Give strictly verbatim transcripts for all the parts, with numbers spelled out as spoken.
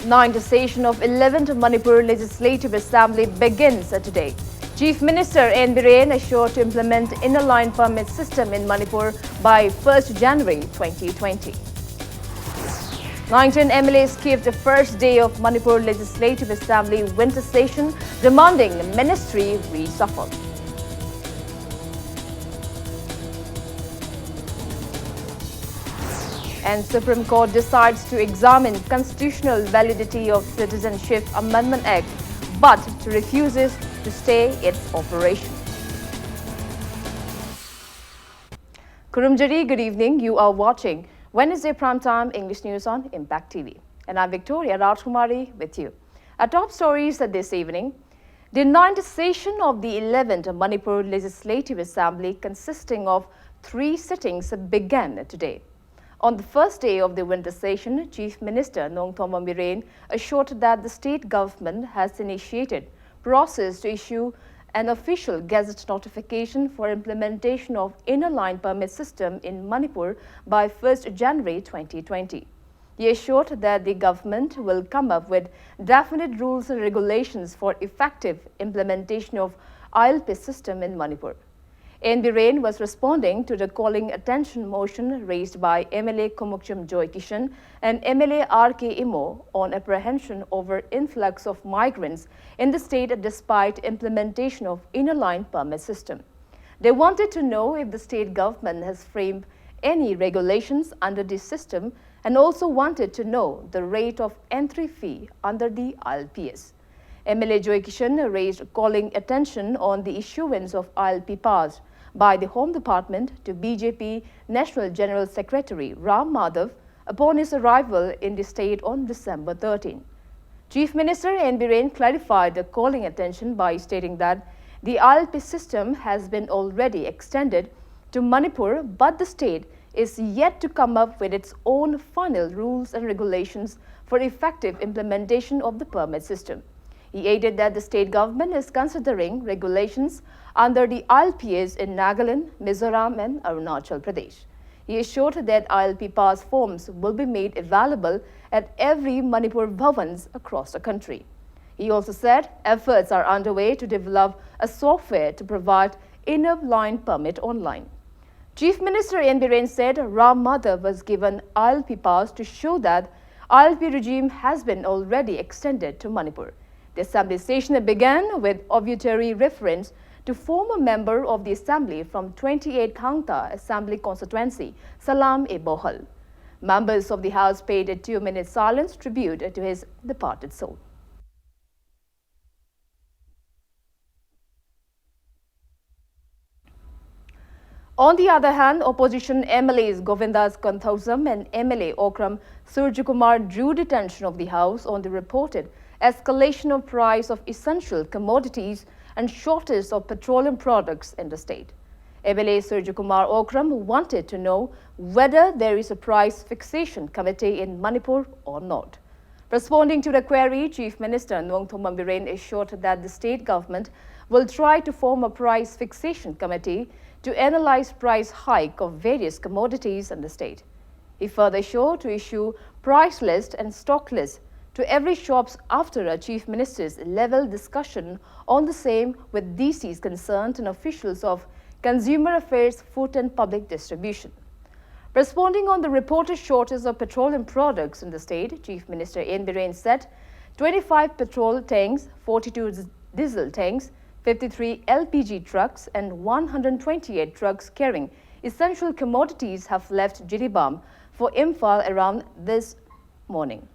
Ninth session of eleventh Manipur Legislative Assembly begins today. Chief Minister N Biren assured to implement inner line permit system in Manipur by first January twenty twenty. Nineteen M L As skipped the first day of Manipur Legislative Assembly winter session, demanding ministry reshuffle. And Supreme Court decides to examine constitutional validity of Citizenship Amendment Act, but refuses to stay its operation. Khurumjari, good evening. You are watching Wednesday Prime Time English News on Impact T V. And I'm Victoria Rajkumari with you. Our top stories this evening. The ninth session of the eleventh Manipur Legislative Assembly, consisting of three sittings, began today. On the first day of the winter session, Chief Minister Nongthombam Biren assured that the state government has initiated process to issue an official gazette notification for implementation of inner line permit system in Manipur by first January twenty twenty. He assured that the government will come up with definite rules and regulations for effective implementation of I L P system in Manipur. N Biren was responding to the calling attention motion raised by M L A Khumukcham Joykishan and M L A R K Imo on apprehension over influx of migrants in the state despite implementation of inner line permit system. They wanted to know if the state government has framed any regulations under this system and also wanted to know the rate of entry fee under the I L P S. M L A Joykishan raised calling attention on the issuance of I L P pass by the Home Department to B J P National General Secretary Ram Madhav upon his arrival in the state on December thirteen. Chief Minister N Biren clarified the calling attention by stating that the I L P system has been already extended to Manipur, but the state is yet to come up with its own final rules and regulations for effective implementation of the permit system. He added that the state government is considering regulations under the I L P S in Nagaland, Mizoram and Arunachal Pradesh. He assured that I L P pass forms will be made available at every Manipur Bhavans across the country. He also said efforts are underway to develop a software to provide inner line permit online. Chief Minister N Biren said Ram Madhav was given I L P pass to show that I L P regime has been already extended to Manipur. The assembly session began with obituary reference to former member of the assembly from twenty-eight Thangta Assembly Constituency, Salam A Bohal. Members of the House paid a two-minute silence tribute to his departed soul. On the other hand, opposition M L As Govindas Konthoujam and M L A Okram Surjakumar drew the attention of the House on the reported escalation of price of essential commodities and shortage of petroleum products in the state. M L A Surjakumar Okram wanted to know whether there is a price fixation committee in Manipur or not. Responding to the query, Chief Minister Nongthombam Biren assured that the state government will try to form a price fixation committee to analyze price hike of various commodities in the state. He further assured to issue price list and stock list to every shops after a Chief Minister's level discussion on the same with D Cs concerned and officials of Consumer Affairs, Food and Public Distribution. Responding on the reported shortage of petroleum products in the state, Chief Minister N Biren said twenty-five petrol tanks, forty-two dis- diesel tanks, fifty-three L P G trucks, and one hundred twenty-eight trucks carrying essential commodities have left Jiribam for Imphal around this morning.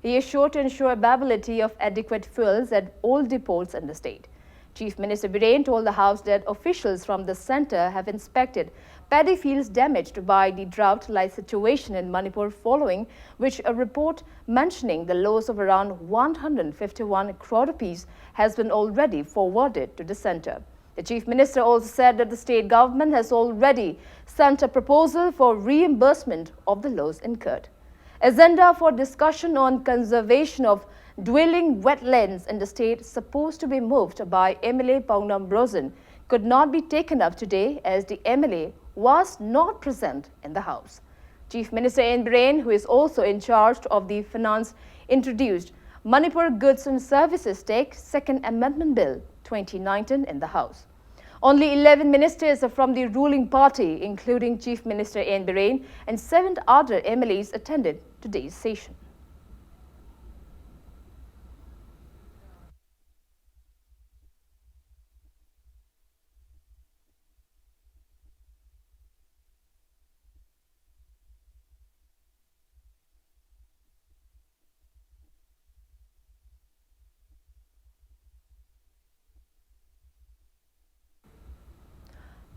He assured to ensure availability of adequate fuels at all depots in the state. Chief Minister Biren told the House that officials from the center have inspected paddy fields damaged by the drought-like situation in Manipur, following which a report mentioning the loss of around one hundred fifty-one crore rupees has been already forwarded to the center. The Chief Minister also said that the state government has already sent a proposal for reimbursement of the loss incurred. Agenda for discussion on conservation of dwelling wetlands in the state supposed to be moved by M L A Paunam Brojen could not be taken up today as the M L A was not present in the House. Chief Minister N. Biren, who is also in charge of the finance, introduced Manipur Goods and Services Tax Second Amendment Bill twenty nineteen in the House. Only eleven ministers from the ruling party, including Chief Minister N. Biren and seven other M L As, attended today's session.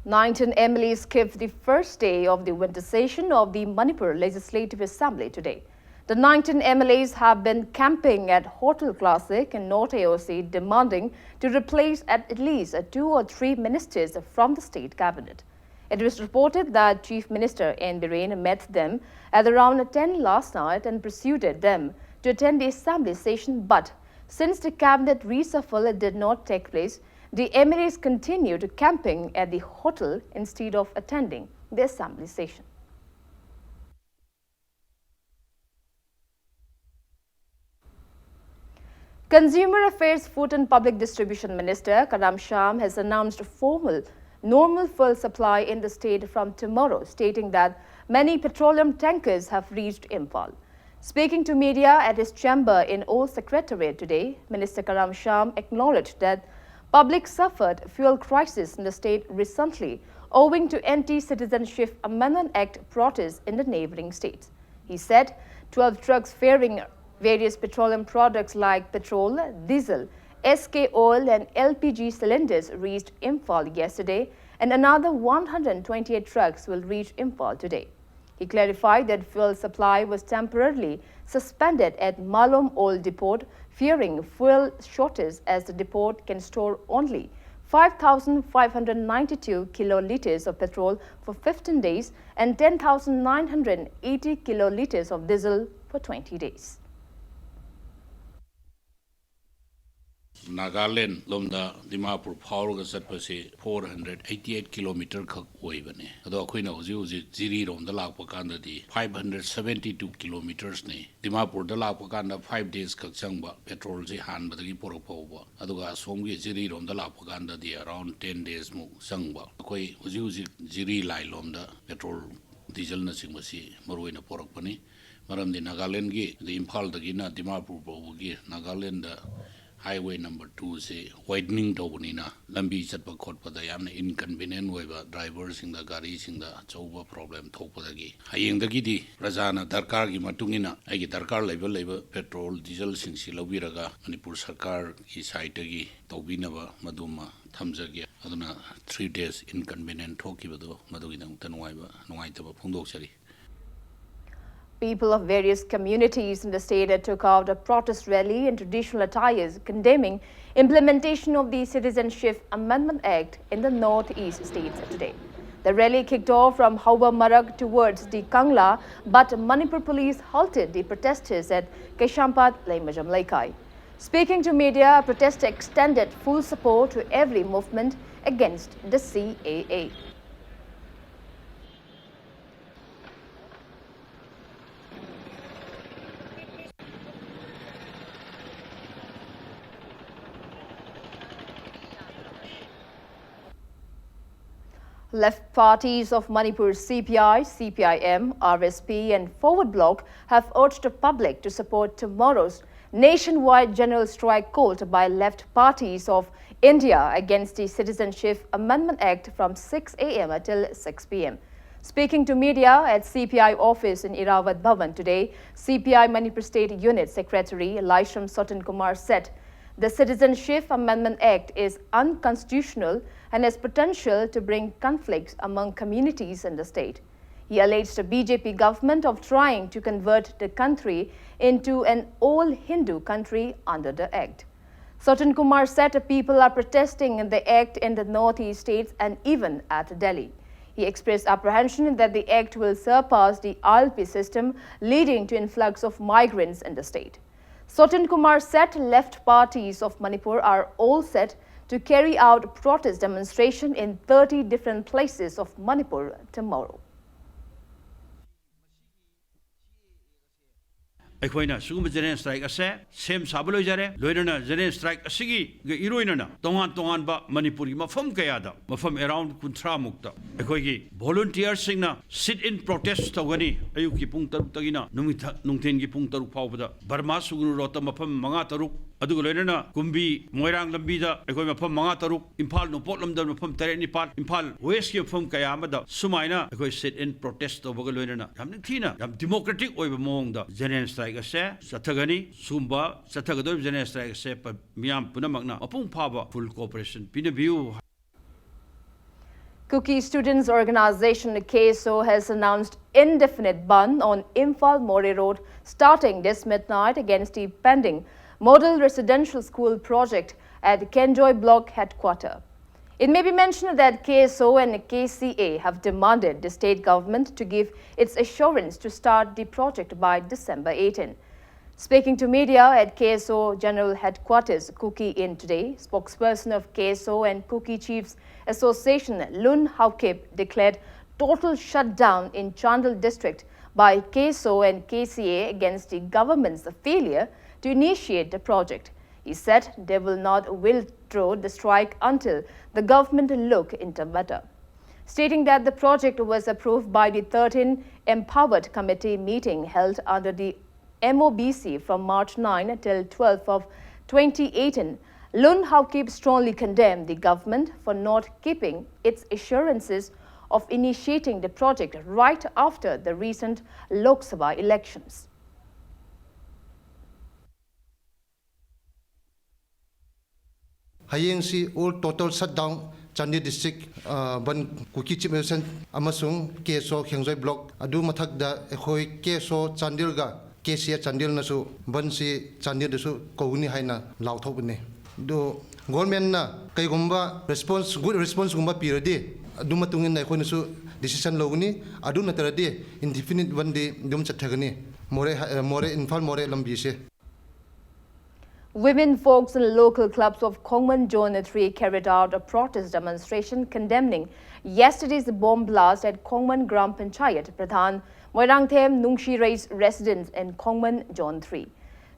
Nineteen M L As skipped the first day of the winter session of the Manipur Legislative Assembly today. The nineteen M L As have been camping at Hotel Classic in North A O C, demanding to replace at least two or three ministers from the state cabinet. It was reported that Chief Minister N. Biren met them at around ten last night and preceded them to attend the assembly session, but since the cabinet reshuffle did not take place, the M L As continued camping at the hotel instead of attending the assembly session. Consumer Affairs, Food and Public Distribution Minister Karam Shyam has announced formal normal fuel supply in the state from tomorrow, stating that many petroleum tankers have reached Imphal. Speaking to media at his chamber in Old Secretariat today, Minister Karam Shyam acknowledged that public suffered fuel crisis in the state recently owing to Anti-Citizenship Amendment Act protests in the neighbouring states. He said twelve trucks ferrying various petroleum products like petrol, diesel, S K oil and L P G cylinders reached Imphal yesterday, and another one hundred twenty-eight trucks will reach Imphal today. He clarified that fuel supply was temporarily suspended at Malom Oil Depot, fearing fuel shortage, as the depot can store only five thousand five hundred ninety-two kiloliters of petrol for fifteen days and ten thousand nine hundred eighty kiloliters of diesel for twenty days. Nagaland ꯂꯣꯝꯗ ꯗꯤꯃꯥꯄꯨꯔ ꯐꯥꯎꯔꯒ ꯆꯠꯄꯁꯤ four hundred eighty eight kilometer ꯈꯛ ꯑꯣꯏꯕꯅꯦ꯫ ꯑꯗꯣ ꯑꯩꯈꯣꯏꯅ ꯍꯧꯖꯤꯛ ꯍꯧꯖꯤꯛ ꯖꯤꯔꯤꯔꯣꯝꯗ ꯂꯥꯛꯄ ꯀꯥꯟꯗꯗꯤ five hundred seventy two kilometersꯅꯤ꯫ ꯗꯤꯃꯥꯄꯨꯔꯗ ꯂꯥꯛꯄ ꯀꯥꯟꯗ five days ꯈꯛ ꯆꯪꯕ, ꯄꯦꯇ꯭ꯔꯣꯜꯁꯤ ꯍꯥꯟꯕꯗꯒꯤ ꯄꯨꯔꯛ ꯐꯥꯎꯕ꯫ ꯑꯗꯨꯒ ꯑꯁꯣꯝꯒꯤ ꯖꯤꯔꯤꯔꯣꯝꯗ ꯂꯥꯛꯄ ꯀꯥꯟꯗꯗꯤ around ten days ꯃꯨꯛ ꯆꯪꯕ꯫ ꯑꯩꯈꯣꯏ ꯍꯧꯖꯤꯛ ꯍꯧꯖꯤꯛ ꯖꯤꯔꯤ ꯂꯥꯏꯟ ꯂꯣꯝꯗ ꯄꯦꯇ꯭ꯔꯣꯜ, ꯗꯤꯖꯜꯅꯆꯤꯡꯕꯁꯤ ꯃꯔꯨꯑꯣꯏꯅ ꯄꯨꯔꯛꯄꯅꯤ꯫ ꯃꯔꯝꯗꯤ ꯅꯥꯒꯥꯂꯦꯟꯒꯤ, ꯑꯗꯩ ꯏꯝꯐꯥꯜꯗꯒꯤꯅ ꯗꯤꯃꯥꯄꯨꯔ ꯐꯥꯎꯕꯒꯤ ꯅꯥꯒꯥꯂꯦꯟꯗ highway number twoꯁꯤ widening ꯇꯧꯕꯅꯤꯅ ꯂꯝꯕꯤ ꯆꯠꯄ ꯈꯣꯠꯄꯗ ꯌꯥꯝꯅ inconvenient ꯑꯣꯏꯕ, ꯗ꯭ꯔꯥꯏꯚꯔꯁꯤꯡꯗ, ꯒꯥꯔꯤꯁꯤꯡꯗ ꯑꯆꯧꯕ problem ꯊꯣꯛꯄꯗꯒꯤ ꯍꯌꯦꯡꯗꯒꯤꯗꯤ ꯄ꯭ꯔꯖꯥꯅ ꯗꯔꯀꯥꯔꯒꯤ ꯃꯇꯨꯡ ꯏꯟꯅ ꯑꯩꯒꯤ ꯗꯔꯀꯥꯔ ꯂꯩꯕ ꯂꯩꯕ ꯄꯦꯇ꯭ꯔꯣꯜ, ꯗꯤꯖꯜꯁꯤꯡꯁꯤ ꯂꯧꯕꯤꯔꯒ ꯃꯅꯤꯄꯨꯔ ꯁꯔꯀꯥꯔꯒꯤ ꯁꯥꯏꯠꯇꯒꯤ ꯇꯧꯕꯤꯅꯕ ꯃꯗꯨꯃ ꯊꯝꯖꯒꯦ꯫ ꯑꯗꯨꯅ three days inconvenient ꯊꯣꯛꯈꯤꯕꯗꯣ ꯃꯗꯨꯒꯤꯗꯃꯛꯇ ꯅꯨꯡꯉꯥꯏꯕ, ꯅꯨꯡꯉꯥꯏꯇꯕ ꯐꯣꯡꯗꯣꯛꯆꯔꯤ꯫ People of various communities in the state took out a protest rally in traditional attires condemning implementation of the Citizenship Amendment Act in the northeast states today. The rally kicked off from Howramarak towards the Kangla, but Manipur police halted the protesters at Kaisampad Leimajam Leikai. Speaking to media, protesters extended full support to every movement against the C A A. Left parties of Manipur, C P I, C P I M, R S P and Forward Bloc have urged the public to support tomorrow's nationwide general strike called by left parties of India against the Citizenship Amendment Act from six a m until six p m. Speaking to media at C P I office in Irrawaddy Bhawan today, C P I Manipur State Unit Secretary Laishram Sotin Kumar said the Citizenship Amendment Act is unconstitutional and has potential to bring conflicts among communities in the state. He alleged the B J P government of trying to convert the country into an all Hindu country under the act. Sotin Kumar said people are protesting the act in the northeast states and even at Delhi. He expressed apprehension that the act will surpass the I L P system, leading to influx of migrants in the state. Sotin Kumar said left parties of Manipur are all set to carry out protest demonstration in thirty different places of Manipur tomorrow. ꯑꯩꯈꯣꯏꯅ ꯁꯤꯒꯨꯝꯕ general strike ꯑꯁꯦ ꯁꯦꯝ ꯁꯥꯕ ꯂꯣꯏꯖꯔꯦ꯫ ꯂꯣꯏꯅꯅ general strike ꯑꯁꯤꯒꯤ ꯏꯔꯣꯏꯅꯅ ꯇꯣꯉꯥꯟ ꯇꯣꯉꯥꯟꯕ ꯃꯅꯤꯄꯨꯔꯒꯤ ꯃꯐꯝ ꯀꯌꯥꯗ, ꯃꯐꯝ ꯑꯦꯔꯥꯎꯟ ꯀꯨꯟꯊ꯭ꯔꯥ ꯃꯨꯛꯇ ꯑꯩꯈꯣꯏꯒꯤ ꯚꯣꯂꯨꯟꯇꯤꯌꯔꯁꯤꯡꯅ ꯁꯤꯠ ꯏꯟ ꯄ꯭ꯔꯣꯇꯦꯁ ꯇꯧꯒꯅꯤ꯫ ꯑꯌꯨꯛꯀꯤ ꯄꯨꯡ ꯇꯔꯨꯛꯇꯒꯤꯅ ꯅꯨꯃꯤꯊ-, ꯅꯨꯡꯊꯤꯟꯒꯤ ꯄꯨꯡ ꯇꯔꯨꯛ ꯐꯥꯎꯕꯗ ꯕꯔꯃꯥ ꯁꯨꯒꯅꯨ ꯔꯣꯗꯇ ꯃꯐꯝ ꯃꯉꯥ ꯇꯔꯨꯛ, ꯑꯗꯨꯒ ꯂꯣꯏꯅꯅ ꯀꯨꯝꯕꯤ ꯃꯣꯏꯔꯥꯡ ꯂꯝꯕꯤꯗ ꯑꯩꯈꯣꯏ ꯃꯐꯝ ꯃꯉꯥ ꯇꯔꯨꯛ, ꯏꯝꯐꯥꯜ ꯅꯣꯡꯄꯣꯛ ꯂꯝꯗꯝ ꯃꯐꯝ ꯇꯔꯦꯠ ꯅꯤꯄꯥꯜ, ꯏꯝꯐꯥꯜ ꯋꯦꯁꯀꯤ ꯃꯐꯝ ꯀꯌꯥ ꯑꯃꯗ ꯁꯨꯃꯥꯏꯅ ꯑꯩꯈꯣꯏ ꯁꯤꯠ ꯏꯟ ꯄ꯭ꯔꯣꯇꯦꯁ ꯇꯧꯕꯒ ꯂꯣꯏꯅꯅ ꯌꯥꯝ ꯅꯤꯡꯊꯤꯅ, ꯌꯥꯝ ꯗꯤꯃꯣꯀ꯭ꯔꯦꯇꯤꯛ ꯑꯣꯏꯕ ꯃꯑꯣꯡꯗ ꯖꯦꯅꯔꯦꯜ ꯁ꯭ꯇ꯭ꯔꯥꯏꯛ ꯑꯁꯦ ꯆꯠꯊꯒꯅꯤ꯫ ꯁꯤꯒꯨꯝꯕ ꯆꯠꯊꯒꯗꯧꯔꯤꯕ ꯖꯦꯅꯔꯦꯜ ꯁ꯭ꯇ꯭ꯔꯥꯏꯛ ꯑꯁꯦ ꯄ-, ꯃꯤꯌꯥꯝ ꯄꯨꯝꯅꯃꯛꯅ ꯃꯄꯨꯡ ꯐꯥꯕ ꯐꯨꯜ cooperation ꯄꯤꯅꯕꯤꯌꯨ꯫ Kuki Students Organization, K S O, has announced indefinite bandh on Imphal Moreh Road starting this midnight against the pending Model Residential School project at Kengjoy Block headquarter. It may be mentioned that K S O and K C A have demanded the state government to give its assurance to start the project by December eighteen. Speaking to media at K S O General Headquarters, Kuki Inn today, spokesperson of K S O and Kuki Chiefs Association, Lun Haokip, declared total shutdown in Chandel district by K S O and K C A against the government's failure to initiate the project. He said they will not withdraw the strike until the government look into matter. Stating that the project was approved by the thirteen Empowered Committee meeting held under the M O B C from March nine till twelve of twenty eighteen, Lun Haokip strongly condemned the government for not keeping its assurances of initiating the project right after the recent Lok Sabha elections. ꯍꯌꯦꯡꯁꯤ all total shutdown, Chandel district, ꯑ, ꯕꯟ, Kuki Chief Association ꯑꯃꯁꯨꯡ K S O Kengjoy Block, ꯑꯗꯨ ꯃꯊꯛꯇ ꯑꯩꯈꯣꯏ K S O Chandelꯒ K C A Chandelꯅꯁꯨ ꯕꯟꯁꯤ Chandelꯗꯁꯨ ꯀꯧꯒꯅꯤ ꯍꯥꯏꯅ ꯂꯥꯎꯊꯣꯛꯄꯅꯤ꯫ ꯑꯗꯨ governmentꯅ ꯀꯩꯒꯨꯝꯕ response, good responseꯒꯨꯝꯕ ꯄꯤꯔꯗꯤ, ꯑꯗꯨ ꯃꯇꯨꯡ ꯏꯟꯅ ꯑꯩꯈꯣꯏꯅꯁꯨ decision ꯂꯧꯒꯅꯤ꯫ ꯑꯗꯨ ꯅꯠꯇ꯭ꯔꯗꯤ indefinite bandꯗꯤ ꯑꯗꯨꯝ ꯆꯠꯊꯒꯅꯤ꯫ ꯃꯣꯔꯦ, ꯃꯣꯔꯦ, ꯏꯝꯐꯥꯜ ꯃꯣꯔꯦ ꯂꯝꯕꯤꯁꯦ꯫ Women folks and local clubs of Khongman Zone three carried out a protest demonstration condemning yesterday's bomb blast at Khongman Gram Panchayat Pradhan Moirangthem Nungshirai's residence in Khongman Zone three.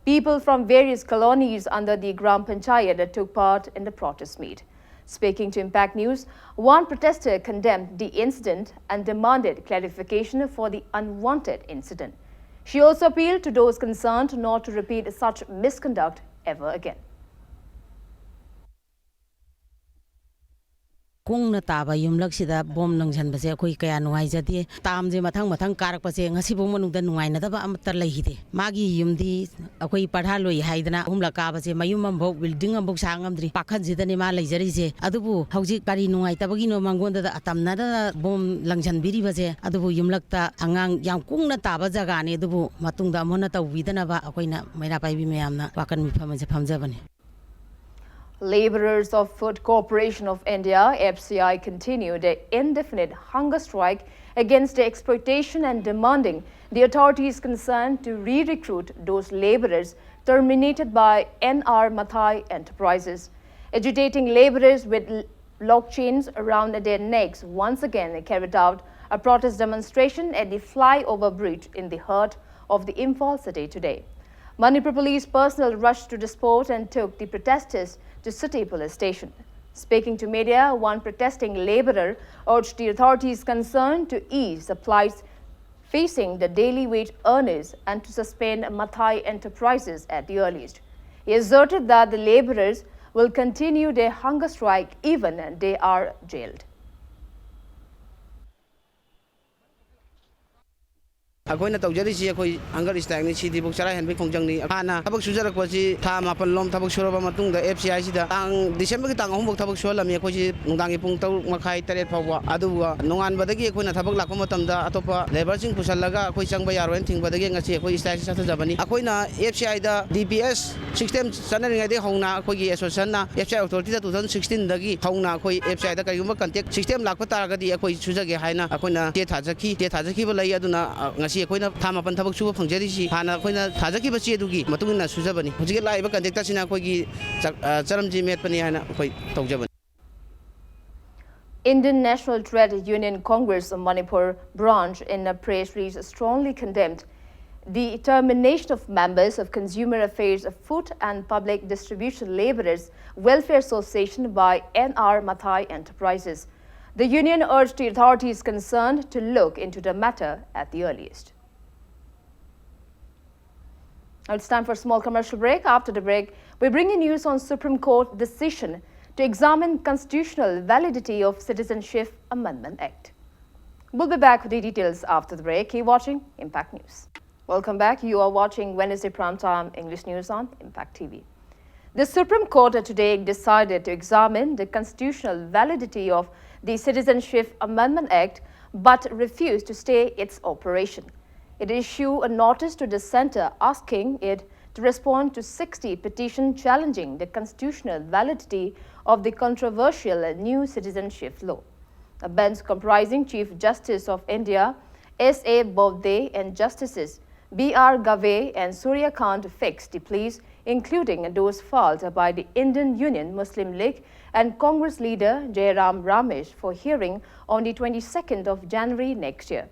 People from various colonies under the Gram Panchayat took part in the protest meet. Speaking to Impact News, one protester condemned the incident and demanded clarification for the unwanted incident. She also appealed to those concerned not to repeat such misconduct ever again. ꯀꯨꯡꯅ ꯇꯥꯕ ꯌꯨꯝꯂꯛꯁꯤꯗ bomb ꯂꯪꯁꯟꯕꯁꯦ ꯑꯩꯈꯣꯏ ꯀꯌꯥ ꯅꯨꯡꯉꯥꯏꯖꯗꯦ꯫ ꯇꯥꯝꯁꯦ ꯃꯊꯪ ꯃꯊꯪ ꯀꯥꯔꯛꯄꯁꯦ ꯉꯁꯤꯐꯥꯎ ꯃꯅꯨꯡꯗ ꯅꯨꯡꯉꯥꯏꯅꯗꯕ ꯑꯃꯠꯇ ꯂꯩꯈꯤꯗꯦ꯫ ꯃꯥꯒꯤ ꯌꯨꯝꯗꯤ ꯑꯩꯈꯣꯏ ꯄꯔꯍꯥ ꯂꯣꯏ ꯍꯥꯏꯗꯅ ꯑꯍꯨꯝꯂꯛ ꯀꯥꯕꯁꯦ ꯃꯌꯨꯝ ꯑꯃꯐꯥꯎ, ꯕꯤꯜꯗꯤꯡ ꯑꯃꯐꯥꯎ ꯁꯥ ꯉꯝꯗ꯭ꯔꯤ꯫ ꯄꯥꯈꯟꯁꯤꯗꯅꯦ ꯃꯥ ꯂꯩꯖꯔꯤꯁꯦ꯫ ꯑꯗꯨꯕꯨ ꯍꯧꯖꯤꯛ ꯀꯔꯤ ꯅꯨꯡꯉꯥꯏꯇꯕꯒꯤꯅꯣ ꯃꯉꯣꯟꯗ ꯑꯇꯝꯅꯗꯅ ꯕꯣꯝ ꯂꯪꯁꯟꯕꯤꯔꯤꯕꯁꯦ? ꯑꯗꯨꯕꯨ ꯌꯨꯝꯂꯛꯇ ꯑꯉꯥꯡ ꯌꯥꯝ ꯀꯨꯡꯅ ꯇꯥꯕ ꯖꯒꯥꯅꯤ꯫ ꯑꯗꯨꯕꯨ ꯃꯇꯨꯡꯗ ꯑꯃꯨꯛ ꯍꯟꯅ ꯇꯧꯕꯤꯗꯅꯕ ꯑꯩꯈꯣꯏꯅ ꯃꯩꯔꯥ ꯄꯥꯏꯕꯤ ꯃꯌꯥꯝꯅ ꯋꯥꯀꯟ ꯃꯤꯐꯝ ꯑꯁꯦ ꯐꯝꯖꯕꯅꯤ꯫ Laborers of Food Corporation of India, F C I, continue their indefinite hunger strike against the exploitation and demanding the authorities concerned to re-recruit those laborers terminated by N R Mathai Enterprises. Agitating laborers with l- lock chains around their necks once again carried out a protest demonstration at the flyover bridge in the heart of the Imphal city today. Manipur police personnel rushed to the spot and took the protesters to city police station. Speaking to media, one protesting laborer urged the authorities concerned to ease the plights facing the daily wage earners and to suspend Mathai Enterprises at the earliest. He asserted that the laborers will continue their hunger strike even they are jailed. ꯑꯩꯈꯣꯏꯅ ꯇꯧꯖꯔꯤꯁꯤ ꯑꯩꯈꯣꯏ ꯍꯪꯒꯔ ꯁ꯭ꯇ꯭ꯔꯥꯏꯛꯅꯤ꯫ ꯁꯤꯗꯤꯐꯥꯎ ꯆꯔꯥ ꯍꯦꯟꯕꯒꯤ ꯈꯣꯡꯖꯪꯅꯤ꯫ ꯍꯥꯟꯅ ꯊꯕꯛ ꯁꯨꯖꯔꯛꯄꯁꯤ ꯊꯥ ꯃꯥꯄꯜ ꯂꯣꯝ ꯊꯕꯛ ꯁꯨꯔꯕ ꯃꯇꯨꯡꯗ, ꯑꯦꯐ ꯁꯤ ꯑꯥꯏꯁꯤꯗ ꯇꯥꯡ ꯗꯤꯁꯦꯝꯕꯔꯒꯤ ꯇꯥꯡ ꯑꯍꯨꯝ ꯐꯥꯎ ꯊꯕꯛ ꯁꯨꯍꯜꯂꯝꯃꯤ ꯑꯩꯈꯣꯏꯁꯤ ꯅꯨꯡꯗꯥꯡꯒꯤ ꯄꯨꯡ ꯇꯔꯨꯛ ꯃꯈꯥꯏ, ꯇꯔꯦꯠ ꯐꯥꯎꯕ꯫ ꯑꯗꯨꯒ ꯅꯣꯡꯉꯥꯟꯕꯗꯒꯤ ꯑꯩꯈꯣꯏꯅ ꯊꯕꯛ ꯂꯥꯛꯄ ꯃꯇꯝꯗ ꯑꯇꯣꯞꯄ ꯂꯦꯕꯔꯁꯤꯡ ꯄꯨꯁꯜꯂꯒ ꯑꯩꯈꯣꯏ ꯆꯪꯕ ꯌꯥꯔꯣꯏꯅ ꯊꯤꯡꯕꯗꯒꯤ ꯉꯁꯤ ꯑꯩꯈꯣꯏ ꯁ꯭ꯇ꯭ꯔꯥꯏꯛꯁꯤ ꯆꯠꯊꯖꯕꯅꯤ꯫ ꯑꯩꯈꯣꯏꯅ ꯑꯦꯐ ꯁꯤ ꯑꯥꯏꯗ ꯗꯤ ꯄꯤ ꯑꯦꯁ ꯁꯤꯁꯇꯦꯝ ꯆꯠꯅꯔꯤꯉꯩꯗꯒꯤ ꯍꯧꯅ ꯑꯩꯈꯣꯏꯒꯤ ꯑꯦꯁꯣꯁꯤꯌꯦꯁꯟꯅ F C I ꯑꯣꯊꯣꯔꯤꯇꯤꯗ two thousand ꯁꯤꯛꯁꯇꯤꯟꯗꯒꯤ ꯍꯧꯅ ꯑꯩꯈꯣꯏ ꯑꯦꯐ ꯁꯤ ꯑꯥꯏꯗ ꯀꯔꯤꯒꯨꯝꯕ ꯀꯟꯇꯦꯛ ꯁꯤꯁꯇꯦꯝ ꯂꯥꯛꯄ ꯇꯥꯔꯒꯗꯤ ꯑꯩꯈꯣꯏ ꯁꯨꯖꯒꯦ ꯍꯥꯏꯅ ꯑꯩꯈꯣꯏꯅ ꯆꯦ ꯊꯥꯖꯈꯤ꯫ ꯆꯦ ꯊꯥꯖꯈꯤꯕ ꯂꯩ꯫ ꯑꯗꯨꯅ, ꯑ, ꯉꯁꯤ ꯑꯩꯈꯣꯏꯅ ꯊꯥ ꯃꯥꯄꯟ ꯊꯕꯛ ꯁꯨꯕ ꯐꯪꯖꯔꯤꯁꯤ ꯍꯥꯟꯅ ꯑꯩꯈꯣꯏꯅ ꯊꯥꯖꯈꯤꯕ ꯆꯦ ꯑꯗꯨꯒꯤ ꯃꯇꯨꯡ ꯏꯟꯅ ꯁꯨꯖꯕꯅꯤ꯫ ꯍꯧꯖꯤꯛꯀꯤ ꯂꯥꯛꯏꯕ ꯀꯟꯇ꯭ꯔꯦꯛꯇꯔꯁꯤꯅ ꯑꯩꯈꯣꯏꯒꯤ ꯆꯥꯛ-, ꯑ, ꯆꯔꯝꯁꯤ ꯃꯦꯠꯄꯅꯤ ꯍꯥꯏꯅ ꯑꯩꯈꯣꯏ ꯇꯧꯖꯕꯅꯤ꯫ Indian National Trade Union Congress of Manipur branch in a press release strongly condemned the termination of members of Consumer Affairs, Food and Public Distribution Labourers Welfare Association by N R Mathai Enterprises. The union urged the authorities concerned to look into the matter at the earliest. Now it's time for a small commercial break. After the break, we bring you news on Supreme Court decision to examine constitutional validity of Citizenship Amendment Act. We'll be back with the details after the break. Keep watching Impact News. Welcome back. You are watching Wednesday Prime Time English News on Impact T V. The Supreme Court today decided to examine the constitutional validity of the Citizenship Amendment Act, but refused to stay its operation. It issued a notice to the centre asking it to respond to sixty petitions challenging the constitutional validity of the controversial new citizenship law. A bench comprising Chief Justice of India S A Bobde and Justices B R Gave and Surya Kant fixed the pleas, including those filed by the Indian Union Muslim League and Congress leader Jairam Ramesh, for hearing on the twenty-second of January next year.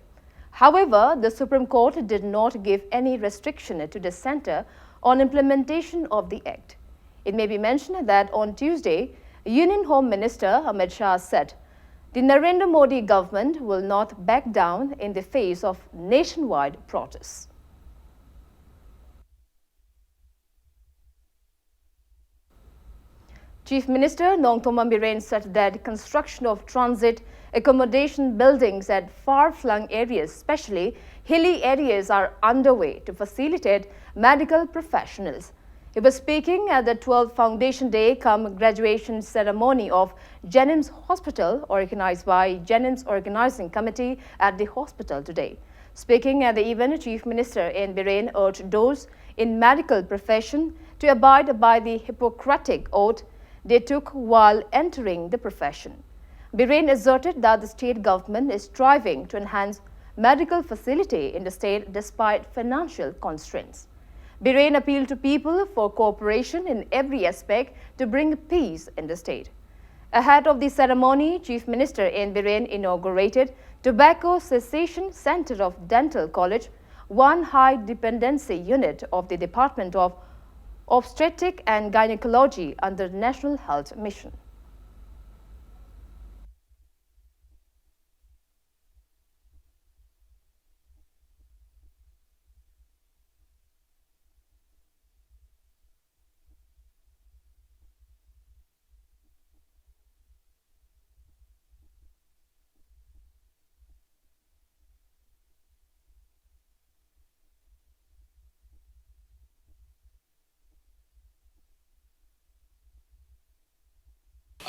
However, the Supreme Court did not give any restriction to the centre on implementation of the Act. It may be mentioned that on Tuesday, Union Home Minister Amit Shah said the Narendra Modi government will not back down in the face of nationwide protests. Chief Minister Nongthombam Biren said that construction of transit accommodation buildings at far-flung areas, especially hilly areas, are underway to facilitate medical professionals. He was speaking at the twelfth Foundation Day cum graduation ceremony of JNIMS Hospital, organized by JNIMS Organizing Committee at the hospital today. Speaking at the event, Chief Minister N Biren urged those in medical profession to abide by the Hippocratic oath they took while entering the profession. Biren asserted that the state government is striving to enhance medical facility in the state despite financial constraints. Biren appealed to people for cooperation in every aspect to bring peace in the state. Ahead of the ceremony, Chief Minister N Biren inaugurated Tobacco Cessation Center of Dental College, one high dependency unit of the Department of Obstetric and Gynecology under the National Health Mission.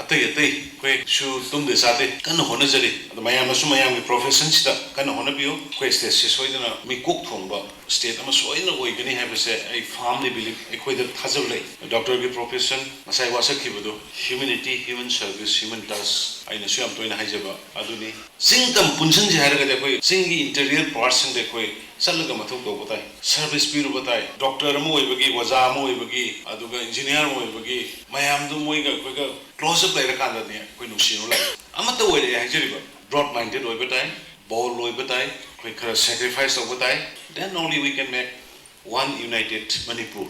ꯑꯇꯩ ꯑꯇꯩ ꯑꯩꯈꯣꯏꯁꯨ ꯇꯨꯝꯗꯦ ꯆꯥꯗꯦ ꯀꯟꯅ ꯍꯣꯠꯅꯖꯔꯤ꯫ ꯑꯗꯣ ꯃꯌꯥꯝꯅꯁꯨ ꯃꯌꯥꯝꯒꯤ professionꯁꯤꯗ ꯀꯟꯅ ꯍꯣꯠꯅꯕꯤꯌꯨ꯫ ꯑꯩꯈꯣꯏ stateꯁꯤ ꯁꯣꯏꯗꯅ ꯃꯤꯀꯣꯛ ꯊꯣꯡꯕ state ꯑꯃ ꯁꯣꯏꯗꯅ ꯑꯣꯏꯒꯅꯤ ꯍꯥꯏꯕꯁꯦ ꯑꯩ firmly believe, ꯑꯩꯈꯣꯏꯗ ꯊꯥꯖꯕ ꯂꯩ꯫ Doctorꯒꯤ profession ꯉꯁꯥꯏ ꯋꯥꯁꯛꯈꯤꯕꯗꯣ, humanity, human service, human touch, ꯑꯩꯅꯁꯨ ꯌꯥꯝ ꯇꯣꯏꯅ ꯍꯥꯏꯖꯕ ꯑꯗꯨꯅꯤ꯫ ꯆꯤꯡ ꯇꯝ ꯄꯨꯟꯁꯤꯟꯁꯦ ꯍꯥꯏꯔꯒꯗꯤ ꯑꯩꯈꯣꯏ ꯆꯤꯡꯒꯤ interior partsꯁꯤꯡꯗ ꯑꯩꯈꯣꯏ ꯆꯠꯂꯒ ꯃꯊꯧ ꯇꯧꯕ ꯇꯥꯏ, service ꯄꯤꯔꯨꯕ ꯇꯥꯏ꯫ Doctor ꯑꯃ ꯑꯣꯏꯕꯒꯤ, ꯑꯣꯖꯥ ꯑꯃ ꯑꯣꯏꯕꯒꯤ, ꯑꯗꯨꯒ engineer ꯑꯃ ꯑꯣꯏꯕꯒꯤ, ꯃꯌꯥꯝꯗꯨ ꯃꯣꯏꯒ ꯑꯩꯈꯣꯏꯒ close up ꯂꯩꯔꯀꯥꯟꯗꯅꯦ ꯑꯩꯈꯣꯏ ꯅꯨꯡꯁꯤꯅꯕ ꯂꯥꯛꯏ꯫ ꯑꯃꯠꯇ ꯑꯣꯏꯔꯛꯑꯦ ꯍꯥꯏꯖꯔꯤꯕ, broad minded ꯑꯣꯏꯕ ꯇꯥꯏ, bold ꯑꯣꯏꯕ ꯇꯥꯏ, ꯑꯩꯈꯣꯏ ꯈꯔ sacrifice ꯇꯧꯕ ꯇꯥꯏ, then only we can make one united Manipur.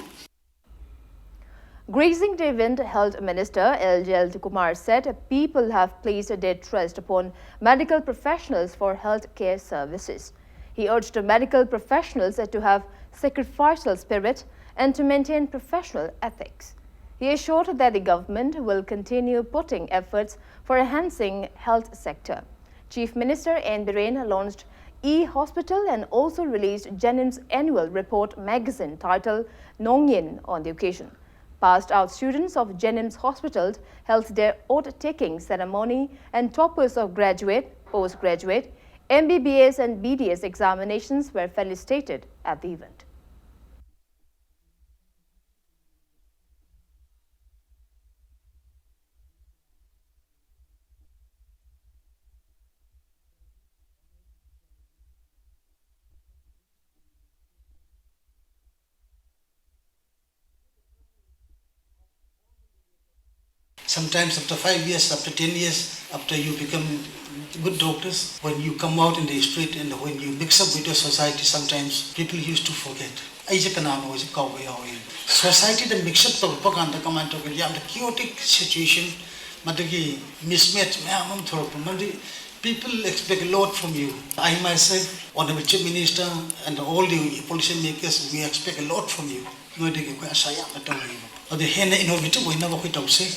Gracing the event, Health Minister L Jayantakumar said people have placed their trust upon medical professionals for health care services. He urged medical professionals to have sacrificial spirit and to maintain professional ethics. He assured that the government will continue putting efforts for enhancing health sector. Chief Minister N Biren launched e-hospital and also released JNIMS annual report magazine titled Nongyin on the occasion. Passed out students of JNIMS hospitals held their oath-taking ceremony and toppers of graduate, postgraduate, M B B S and B D S examinations were felicitated at the event. Sometimes after five years, after ten years, after you become good doctors, when you come out in the street and when you mix up with the society, sometimes people used to forget. ꯑꯩꯁꯦ ꯀꯅꯥꯅꯣ ꯍꯥꯏꯁꯦ ꯀꯥꯎꯕ ꯌꯥꯎꯋꯦ꯫ Society ꯗ mix up ꯇꯧꯔꯛꯄ ꯀꯥꯟꯗ ꯀꯃꯥꯏꯅ ꯇꯧꯒꯅꯤ? ꯌꯥꯝꯅ chaotic situation, ꯃꯗꯨꯒꯤ mismatch ꯃꯌꯥꯝ ꯑꯃ ꯊꯣꯛꯂꯛꯄ, ꯃꯗꯨ people expect a lot from you. I myself, Honorable Chief Minister and all the policy makers, we expect a lot from you. ꯅꯣꯏꯗꯒꯤ ꯑꯩꯈꯣꯏ ꯑꯁꯥ ꯌꯥꯝꯅ ꯇꯧꯔꯤꯕ꯫ ꯑꯗꯨ ꯍꯦꯟꯅ innovative ꯑꯣꯏꯅꯕ ꯑꯩꯈꯣꯏ ꯇꯧꯁꯤ꯫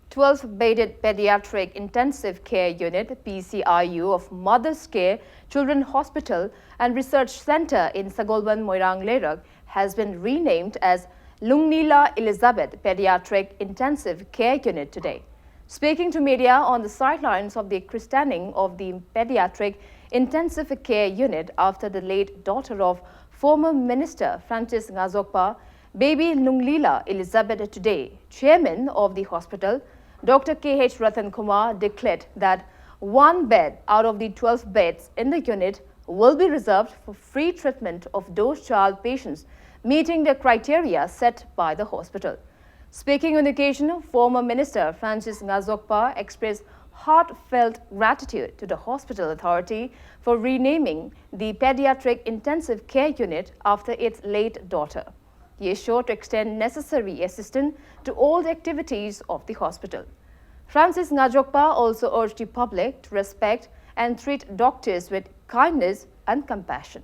Twelve bedded Pediatric Intensive Care Unit, P C I U, of Mother's Care Children Hospital and Research Center in Sagolband, Moirang Lerak has been renamed as Lunglila Elizabeth Pediatric Intensive Care Unit today. Speaking to media on the sidelines of the christening of the Pediatric Intensive Care Unit after the late daughter of former Minister Francis Ngazokba, Baby Lunglila Elizabeth today, chairman of the hospital, Doctor K H Ratan Kumar, declared that one bed out of the twelve beds in the unit will be reserved for free treatment of those child patients meeting the criteria set by the hospital. Speaking on the occasion, former Minister Francis Ngazokba expressed heartfelt gratitude to the hospital authority for renaming the Pediatric Intensive Care Unit after its late daughter. He is sure to extend necessary assistance to all the activities of the hospital. Francis Ngazokba also urged the public to respect and treat doctors with kindness and compassion.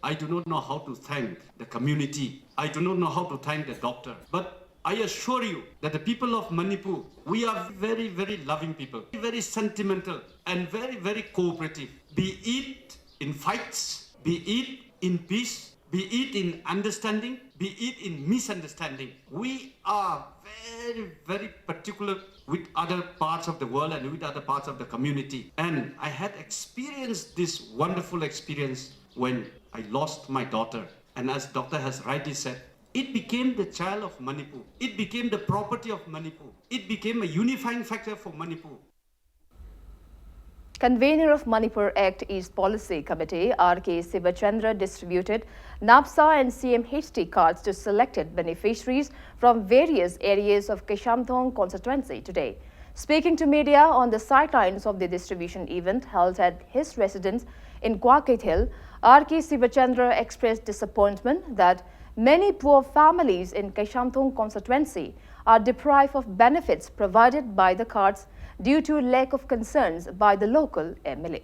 I do not know how to thank the community. I do not know how to thank the doctor. But I assure you that the people of Manipur, we are very, very loving people, very sentimental, and very, very cooperative. Be it in fights, be it in peace, be it in understanding, be it in misunderstanding. We are very, very particular with other parts of the world and with other parts of the community. And I had experienced this wonderful experience when I lost my daughter. And as doctor has rightly said, it became the child of Manipur. It became the property of Manipur. It became a unifying factor for Manipur. Convener of Manipur Act East Policy Committee, R K Sivachandra, distributed NAPSA and C M H T cards to selected beneficiaries from various areas of Keishamthong constituency today. Speaking to media on the sidelines of the distribution event held at his residence in Kwakeithel, R K Sivachandra expressed disappointment that many poor families in Keishamthong constituency are deprived of benefits provided by the cards due to lack of concerns by the local M L A.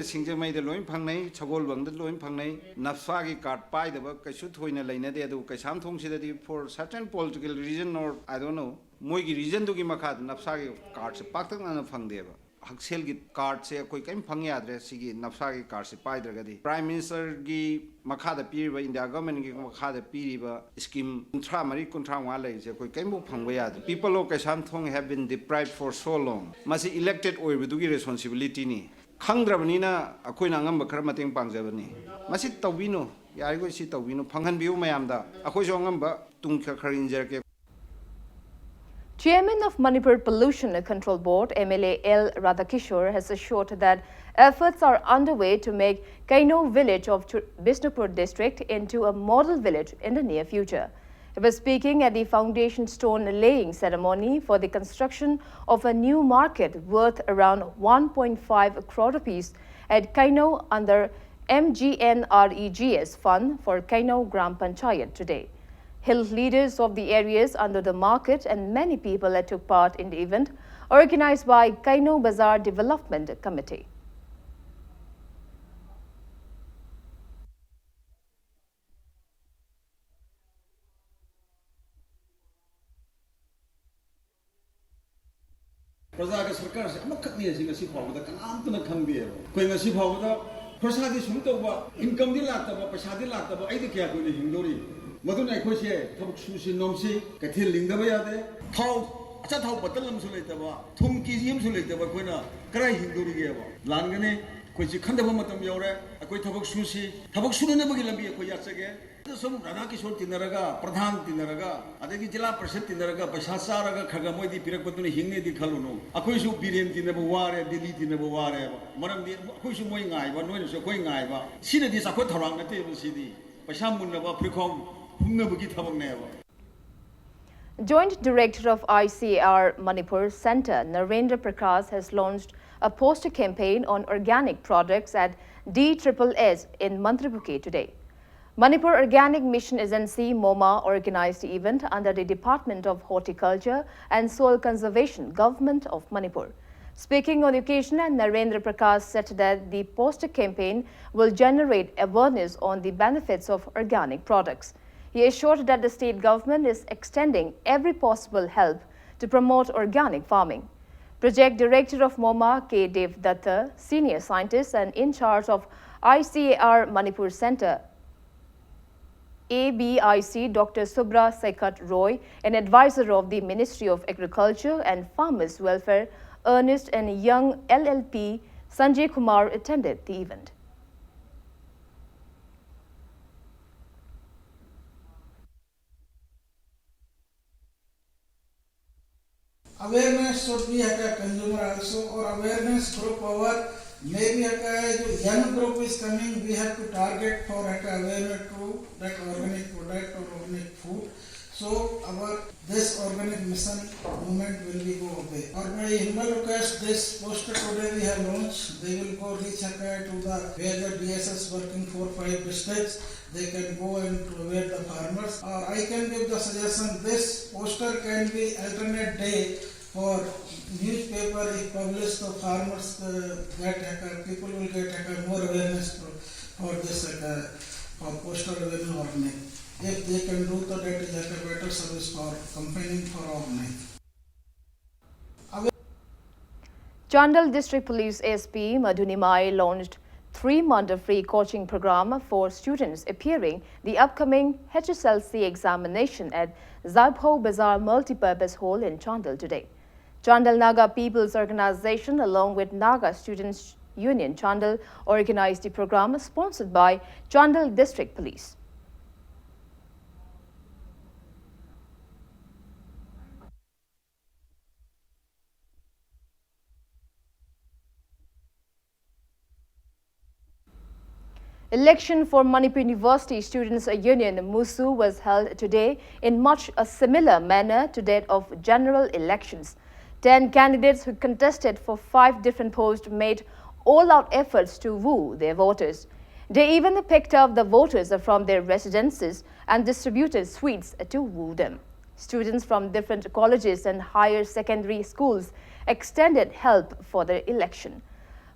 ꯁꯤꯡꯖꯃꯩꯗ ꯂꯣꯏ ꯐꯪꯅꯩ, ꯁꯒꯣꯜꯕꯟꯗ ꯂꯣꯏ ꯐꯪꯅꯩ꯫ ꯅꯞꯁꯥꯒꯤ card ꯄꯥꯏꯗꯕ ꯀꯩꯁꯨ ꯊꯣꯏꯅ ꯂꯩꯅꯗꯦ, ꯑꯗꯨꯕꯨ ꯀꯩꯁꯥꯝꯊꯣꯡꯁꯤꯗꯗꯤ for certain political reason or I don't know, ꯃꯣꯏꯒꯤ ꯔꯤꯖꯟꯗꯨꯒꯤ ꯃꯈꯥꯗ ꯅꯞꯁꯥꯒꯤ ꯀꯥꯔꯗꯁꯦ ꯄꯥꯛꯇꯛꯅꯅ ꯐꯪꯗꯦꯕ꯫ ꯍꯛꯁꯦꯜꯒꯤ ꯀꯥꯔꯗꯁꯦ ꯑꯩꯈꯣꯏ ꯀꯔꯤꯝ ꯐꯪ ꯌꯥꯗ꯭ꯔꯦ, ꯁꯤꯒꯤ ꯅꯞꯁꯥꯒꯤ ꯀꯥꯔꯗꯁꯦ ꯄꯥꯏꯗ꯭ꯔꯒꯗꯤ꯫ ꯄ꯭ꯔꯥꯏꯝ ꯃꯤꯅꯤꯁꯇꯔꯒꯤ ꯃꯈꯥꯗ ꯄꯤꯔꯤꯕ, ꯏꯟꯗꯤꯌꯥ ꯒꯚꯔꯟꯃꯦꯟꯠꯀꯤ ꯃꯈꯥꯗ ꯄꯤꯔꯤꯕ ꯁ꯭ꯀꯤꯝ ꯀꯨꯟꯊ꯭ꯔꯥ ꯃꯔꯤ, ꯀꯨꯟꯊ꯭ꯔꯥ ꯃꯉꯥ ꯂꯩꯔꯤꯁꯦ ꯑꯩꯈꯣꯏ ꯀꯔꯤꯝꯐꯥꯎ ꯐꯪꯕ ꯌꯥꯗ꯭ꯔꯦ꯫ People of Kaisamthong have been deprived for so long. ꯃꯁꯤ ꯏꯂꯦꯛꯇꯦꯗ ꯑꯣꯏꯕꯗꯨꯒꯤ ꯔꯦꯁꯄꯣꯟꯁꯤꯕꯤꯂꯤꯇꯤꯅꯤ꯫ ꯈꯪꯗ꯭ꯔꯕꯅꯤꯅ ꯑꯩꯈꯣꯏꯅ ꯑꯉꯝꯕ ꯈꯔ ꯃꯇꯦꯡ ꯄꯥꯡꯖꯕꯅꯤ꯫ ꯃꯁꯤ ꯇꯧꯕꯤꯅꯨ, ꯌꯥꯔꯤꯈꯣꯏ ꯁꯤ ꯇꯧꯕꯤꯅꯨ, ꯐꯪꯍꯟꯕꯤꯌꯨ ꯃꯌꯥꯝꯗ꯫ ꯑꯩꯈꯣꯏꯁꯨ ꯑꯉꯝꯕ ꯇꯨꯡ ꯈꯔ ꯈꯔ ꯏꯟꯖꯔꯛꯀꯦ꯫ Chairman of Manipur Pollution Control Board, M L A L Radhakishore, has assured that efforts are underway to make Keino village of Chur- Bishnupur district into a model village in the near future. He was speaking at the foundation stone laying ceremony for the construction of a new market worth around one point five crore rupees at Keino under M G N R E G S fund for Keino Gram Panchayat today. Hill leaders of the areas under the market and many people that took part in the event organized by Keino Bazar Development Committee. ꯄ꯭ꯔꯖꯥꯒ ꯁꯔꯀꯥꯔꯁꯦ ꯑꯃꯈꯛꯅꯤ ꯍꯥꯏꯁꯤ ꯉꯁꯤ ꯐꯥꯎꯕꯗ ꯀꯅꯥꯝꯇꯅ ꯈꯪꯗꯦꯕ꯫ ꯑꯩꯈꯣꯏ ꯉꯁꯤ ꯐꯥꯎꯕꯗ ꯈꯣꯔꯁꯥꯗꯤ ꯁꯨꯝ ꯇꯧꯕ, ꯏꯟꯀꯝꯗꯤ ꯂꯥꯛꯇꯕ, ꯄꯩꯁꯥꯗꯤ ꯂꯥꯛꯇꯕ, ꯑꯩꯗꯤ ꯀꯌꯥ ꯀꯨꯏꯅ ꯍꯤꯡꯗꯧꯔꯤ? ꯃꯗꯨꯅ ꯑꯩꯈꯣꯏꯁꯦ ꯊꯕꯛ ꯁꯨꯁꯤ ꯅꯣꯝꯁꯤ, ꯀꯩꯊꯦꯜ ꯂꯤꯡꯗꯕ ꯌꯥꯗꯦ꯫ ꯊꯥꯎ, ꯑꯆꯥꯊꯥꯎ ꯕꯇꯜ ꯑꯃꯁꯨ ꯂꯩꯇꯕ, ꯊꯨꯝ ꯀꯦ ꯖꯤ ꯑꯃꯁꯨ ꯂꯩꯇꯕ ꯑꯩꯈꯣꯏꯅ ꯀꯗꯥꯏ ꯍꯤꯡꯗꯧꯔꯤꯒꯦꯕ? ꯂꯥꯟꯒꯅꯤ꯫ ꯑꯩꯈꯣꯏꯁꯤ ꯈꯟꯊꯕ ꯃꯇꯝ ꯌꯧꯔꯦ꯫ ꯑꯩꯈꯣꯏ ꯊꯕꯛ ꯁꯨꯁꯤ, ꯊꯕꯛ ꯁꯨꯅꯅꯕꯒꯤ ꯂꯝꯕꯤ ꯑꯩꯈꯣꯏ ꯌꯥꯠꯆꯒꯦ꯫ ꯁꯨꯝ ꯔꯥꯙꯥ ꯀꯤꯁꯣꯔ ꯇꯤꯟꯅꯔꯒ, ꯄ꯭ꯔꯙꯥꯟ ꯇꯤꯟꯅꯔꯒ, ꯑꯗꯒꯤ ꯖꯤꯂꯥ ꯄꯔꯤꯁꯠ ꯇꯤꯟꯅꯔꯒ ꯄꯩꯁꯥ ꯆꯥꯔꯒ ꯈꯔ ꯈꯔ ꯃꯣꯏꯗꯤ ꯄꯤꯔꯛꯄꯗꯨꯅ ꯍꯤꯡꯅꯦꯗꯤ ꯈꯜꯂꯨꯅꯨ꯫ ꯑꯩꯈꯣꯏꯁꯨ ꯕꯤꯔꯦꯟ ꯇꯤꯟꯅꯕ ꯋꯥꯔꯦ, ꯗꯤꯜꯂꯤ ꯇꯤꯟꯅꯕ ꯋꯥꯔꯦꯕ꯫ ꯃꯔꯝꯗꯤ ꯑꯩꯈꯣꯏꯁꯨ ꯃꯣꯏ ꯉꯥꯏꯕ, ꯅꯣꯏꯅꯁꯨ ꯑꯩꯈꯣꯏ ꯉꯥꯏꯕ꯫ ꯁꯤꯅꯗꯤ ꯆꯥꯎꯈꯠ ꯊꯧꯔꯥꯡ ꯅꯠꯇꯦꯕ, ꯁꯤꯗꯤ ꯄꯩꯁꯥ ꯃꯨꯟꯅꯕ, ꯐꯨꯔꯤꯠꯈꯥꯎ ꯍꯨꯝꯅꯕꯒꯤ ꯊꯕꯛꯅꯦꯕ꯫ Joint Director of I C A R Manipur Center, Narendra Prakash, has launched a poster campaign on organic products at D triple S in Mantripuke today. Manipur Organic Mission Agency, MOMA, organized the event under the Department of Horticulture and Soil Conservation, Government of Manipur. Speaking on the occasion, Narendra Prakash said that the poster campaign will generate awareness on the benefits of organic products. He assured that the state government is extending every possible help to promote organic farming. Project Director of MOMA, K Dev Datta, Senior Scientist and in charge of I C A R Manipur Center, A B I C, Doctor Subra Sekhat Roy, an advisor of the Ministry of Agriculture and Farmers Welfare, Ernst and Young L L P, Sanjay Kumar attended the event. Awareness should be at a consumer also, or awareness group our maybe at a जो young group is coming, we have to target for at a awareness to that organic product or organic food. So our this organic mission movement will be go away. और मैं humble request, this poster today we have launched, they will go reach Hakai to the where the D S S working four five districts, they can go and aware the farmers. Or I can give the suggestion, this poster can be alternate day for newspaper if published, the farmers uh, get Hakai, people will get Hakai more awareness for, for this Hakai, for poster awareness organic. If they can do the, that is Hakai better service for companion for organic. Chandel District Police S P Madhu Nimai launched three-month free coaching program for students appearing the upcoming H S L C examination at Zaibhou Bazar Multipurpose Hall in Chandel today. Chandel Naga People's Organization along with Naga Students Union Chandel organized the program sponsored by Chandel District Police. Election for Manipur University Students Union, MUSU, was held today in much a similar manner to that of general elections. Ten candidates who contested for five different posts made all-out efforts to woo their voters. They even picked up the voters from their residences and distributed sweets to woo them. Students from different colleges and higher secondary schools extended help for the election.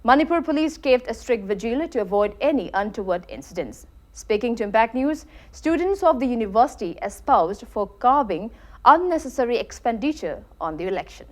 Manipur police kept a strict vigil to avoid any untoward incidents. Speaking to Impact News, students of the university espoused for curbing unnecessary expenditure on the election.